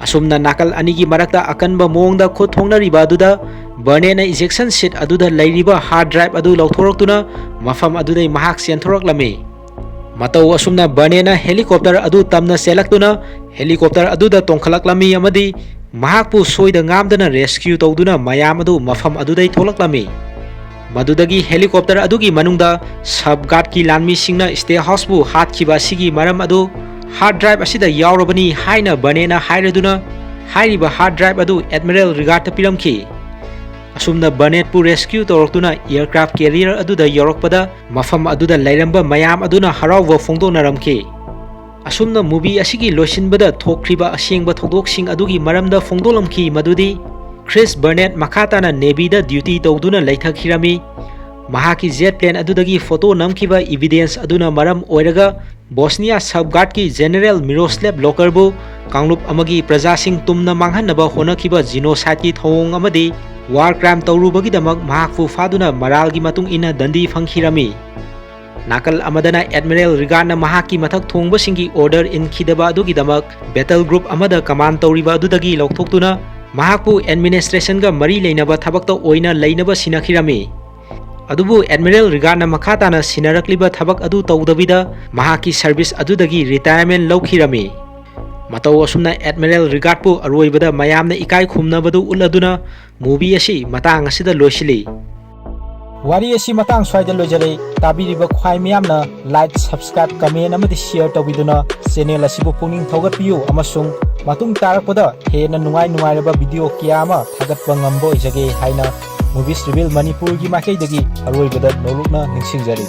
ꯑꯁꯨꯝꯅ ꯅꯥꯀꯜ ꯑꯅꯤꯒꯤ ꯃꯔꯛꯇ ꯑꯀꯟꯕ ꯃꯑꯣꯡꯗ ꯈꯨꯠ ꯊꯣꯡꯅꯔꯤꯕ ꯑꯗꯨꯗ Burnettꯅ ejection seat ꯑꯗꯨꯗ ꯂꯩꯔꯤꯕ hard drive ꯑꯗꯨ ꯂꯧꯊꯣꯔꯛꯇꯨꯅ ꯃꯐꯝ ꯑꯗꯨꯗꯩ ꯃꯍꯥꯛ ꯆꯦꯟꯊꯣꯔꯛꯂꯝꯃꯤ꯫ ꯃꯇꯧ ꯑꯁꯨꯝꯅ Burnettꯅ helicopter ꯑꯗꯨ ꯇꯝꯅ ꯆꯦꯜꯂꯛꯇꯨꯅ helicopter ꯑꯗꯨꯗ ꯇꯣꯡꯈꯠꯂꯛꯂꯝꯃꯤ ꯑꯃꯗꯤ ꯃꯍꯥꯛꯄꯨ ꯁꯣꯏꯗ ꯉꯥꯝꯗꯅ rescue ꯇꯧꯗꯨꯅ ꯃꯌꯥꯝ ꯑꯗꯨ ꯃꯐꯝ ꯑꯗꯨꯗꯩ ꯊꯣꯛꯂꯛꯂꯝꯃꯤ꯫ ꯃꯗꯨꯗꯒꯤ helicopter ꯑꯗꯨꯒꯤ ꯃꯅꯨꯡꯗ sub guardꯀꯤ ꯂꯥꯟꯃꯤꯁꯤꯡꯅ Stay Houseꯄꯨ ꯍꯥꯠꯈꯤꯕ ꯑꯁꯤꯒꯤ ꯃꯔꯝ ꯑꯗꯨ hard drive ꯑꯁꯤꯗ ꯌꯥꯎꯔꯕꯅꯤ ꯍꯥꯏꯅ Burnettꯅ ꯍꯥꯏꯔꯗꯨꯅ, ꯍꯥꯏꯔꯤꯕ hard drive ꯑꯗꯨ Admiral Rigaudꯇ ꯄꯤꯔꯝꯈꯤ꯫ ꯑꯁꯨꯝꯅ Burnettꯄꯨ rescue ꯇꯧꯔꯛꯇꯨꯅ aircraft carrier ꯑꯗꯨꯗ ꯌꯧꯔꯛꯄꯗ ꯃꯐꯝ ꯑꯗꯨꯗ ꯂꯩꯔꯝꯕ ꯃꯌꯥꯝ ꯑꯗꯨꯅ ꯍꯔꯥꯎꯕ ꯐꯣꯡꯗꯣꯛꯅꯔꯝꯈꯤ꯫ ꯑꯁꯨꯝꯅ movie ꯑꯁꯤꯒꯤ ꯂꯣꯏꯁꯤꯟꯕꯗ ꯊꯣꯛꯈ꯭ꯔꯤꯕ ꯑꯁꯦꯡꯕ ꯊꯧꯗꯣꯛꯁꯤꯡ ꯑꯗꯨꯒꯤ ꯃꯔꯝꯗ ꯐꯣꯡꯗꯣꯛꯂꯝꯈꯤ, ꯃꯗꯨꯗꯤ Chris Burnett ꯃꯈꯥ ꯇꯥꯅ Navyꯗ duty ꯇꯧꯗꯨꯅ ꯂꯩꯊꯈꯤꯔꯝꯃꯤ꯫ ꯃꯍꯥꯛꯀꯤ jet plane ꯑꯗꯨꯗꯒꯤ photo ꯅꯝꯈꯤꯕ evidence ꯑꯗꯨꯅ ꯃꯔꯝ ꯑꯣꯏꯔꯒ Bosnia sub guardꯀꯤ General Miroslav Lokerꯕꯨ ꯀꯥꯡꯂꯨꯞ ꯑꯃꯒꯤ ꯄ꯭ꯔꯖꯥꯁꯤꯡ ꯇꯨꯝꯅ ꯃꯥꯡꯍꯟꯅꯕ ꯍꯣꯠꯅꯈꯤꯕ genocideꯀꯤ ꯊꯧꯑꯣꯡ ꯑꯃꯗꯤ war crime ꯇꯧꯔꯨꯕꯒꯤꯗꯃꯛ ꯃꯍꯥꯛꯄꯨ ꯐꯥꯗꯨꯅ ꯃꯔꯥꯜꯒꯤ ꯃꯇꯨꯡ ꯏꯟꯅ ꯗꯟꯗꯤ ꯐꯪꯈꯤꯔꯝꯃꯤ꯫ ꯅꯥꯀꯜ ꯑꯃꯗꯅ Admiral Rigaudꯅ ꯃꯍꯥꯛꯀꯤ ꯃꯊꯛ ꯊꯣꯡꯕꯁꯤꯡꯒꯤ order ꯏꯟꯈꯤꯗꯕ ꯑꯗꯨꯒꯤꯗꯃꯛ battle group ꯑꯃꯗ command ꯇꯧꯔꯤꯕ ꯑꯗꯨꯗꯒꯤ ꯂꯧꯊꯣꯛꯇꯨꯅ ꯃꯍꯥꯛꯄꯨ administrationꯒ ꯃꯔꯤ ꯂꯩꯅꯕ ꯊꯕꯛꯇ ꯑꯣꯏꯅ ꯂꯩꯅꯕ ꯁꯤꯟꯅꯈꯤꯔꯝꯃꯤ꯫ ꯑꯗꯨꯕꯨ Admiral Rigaudꯅ ꯃꯈꯥ ꯇꯥꯅ ꯁꯤꯟꯅꯔꯛꯂꯤꯕ ꯊꯕꯛ ꯑꯗꯨ ꯇꯧꯗꯕꯤꯗ ꯃꯍꯥꯛꯀꯤ service ꯑꯗꯨꯗꯒꯤ retirement ꯂꯧꯈꯤꯔꯝꯃꯤ꯫ ꯃꯇꯧ ꯑꯁꯨꯝꯅ Admiral Rigaudꯄꯨ ꯑꯔꯣꯏꯕꯗ ꯃꯌꯥꯝꯅ ꯏꯀꯥꯏ ꯈꯨꯝꯅꯕꯗꯨ ꯎꯠꯂꯗꯨꯅ movie ꯑꯁꯤ ꯃꯇꯥꯡ ꯑꯁꯤꯗ ꯂꯣꯏꯁꯤꯜꯂꯤ꯫ ꯋꯥꯔꯤ ꯑꯁꯤ ꯃꯇꯥꯡ ꯁ꯭ꯋꯥꯏꯗ ꯂꯣꯏꯖꯔꯦ꯫ ꯇꯥꯕꯤꯔꯤꯕ ꯈ꯭ꯋꯥꯏ ꯃꯤꯌꯥꯝꯅ like, subscribe, comment ꯑꯃꯗꯤ share ꯇꯧꯕꯤꯗꯨꯅ channel ꯑꯁꯤꯕꯨ ꯄꯨꯛꯅꯤꯡ ꯊꯧꯒꯠꯄꯤꯌꯨ ꯑꯃꯁꯨꯡ ꯃꯇꯨꯡ ꯇꯥꯔꯛꯄꯗ ꯍꯦꯟꯅ ꯅꯨꯡꯉꯥꯏ ꯅꯨꯡꯉꯥꯏꯔꯕ video ꯀꯌꯥ ꯑꯃ ꯊꯥꯒꯠꯄ ꯉꯝꯕ ꯑꯣꯏꯖꯒꯦ ꯍꯥꯏꯅ Movies Reveal ꯃꯅꯤꯄꯨꯔꯒꯤ ꯃꯥꯏꯀꯩꯗꯒꯤ ꯑꯔꯣꯏꯕꯗ ꯅꯧꯂꯨꯛꯅ ꯅꯤꯡꯁꯤꯡꯖꯔꯤ꯫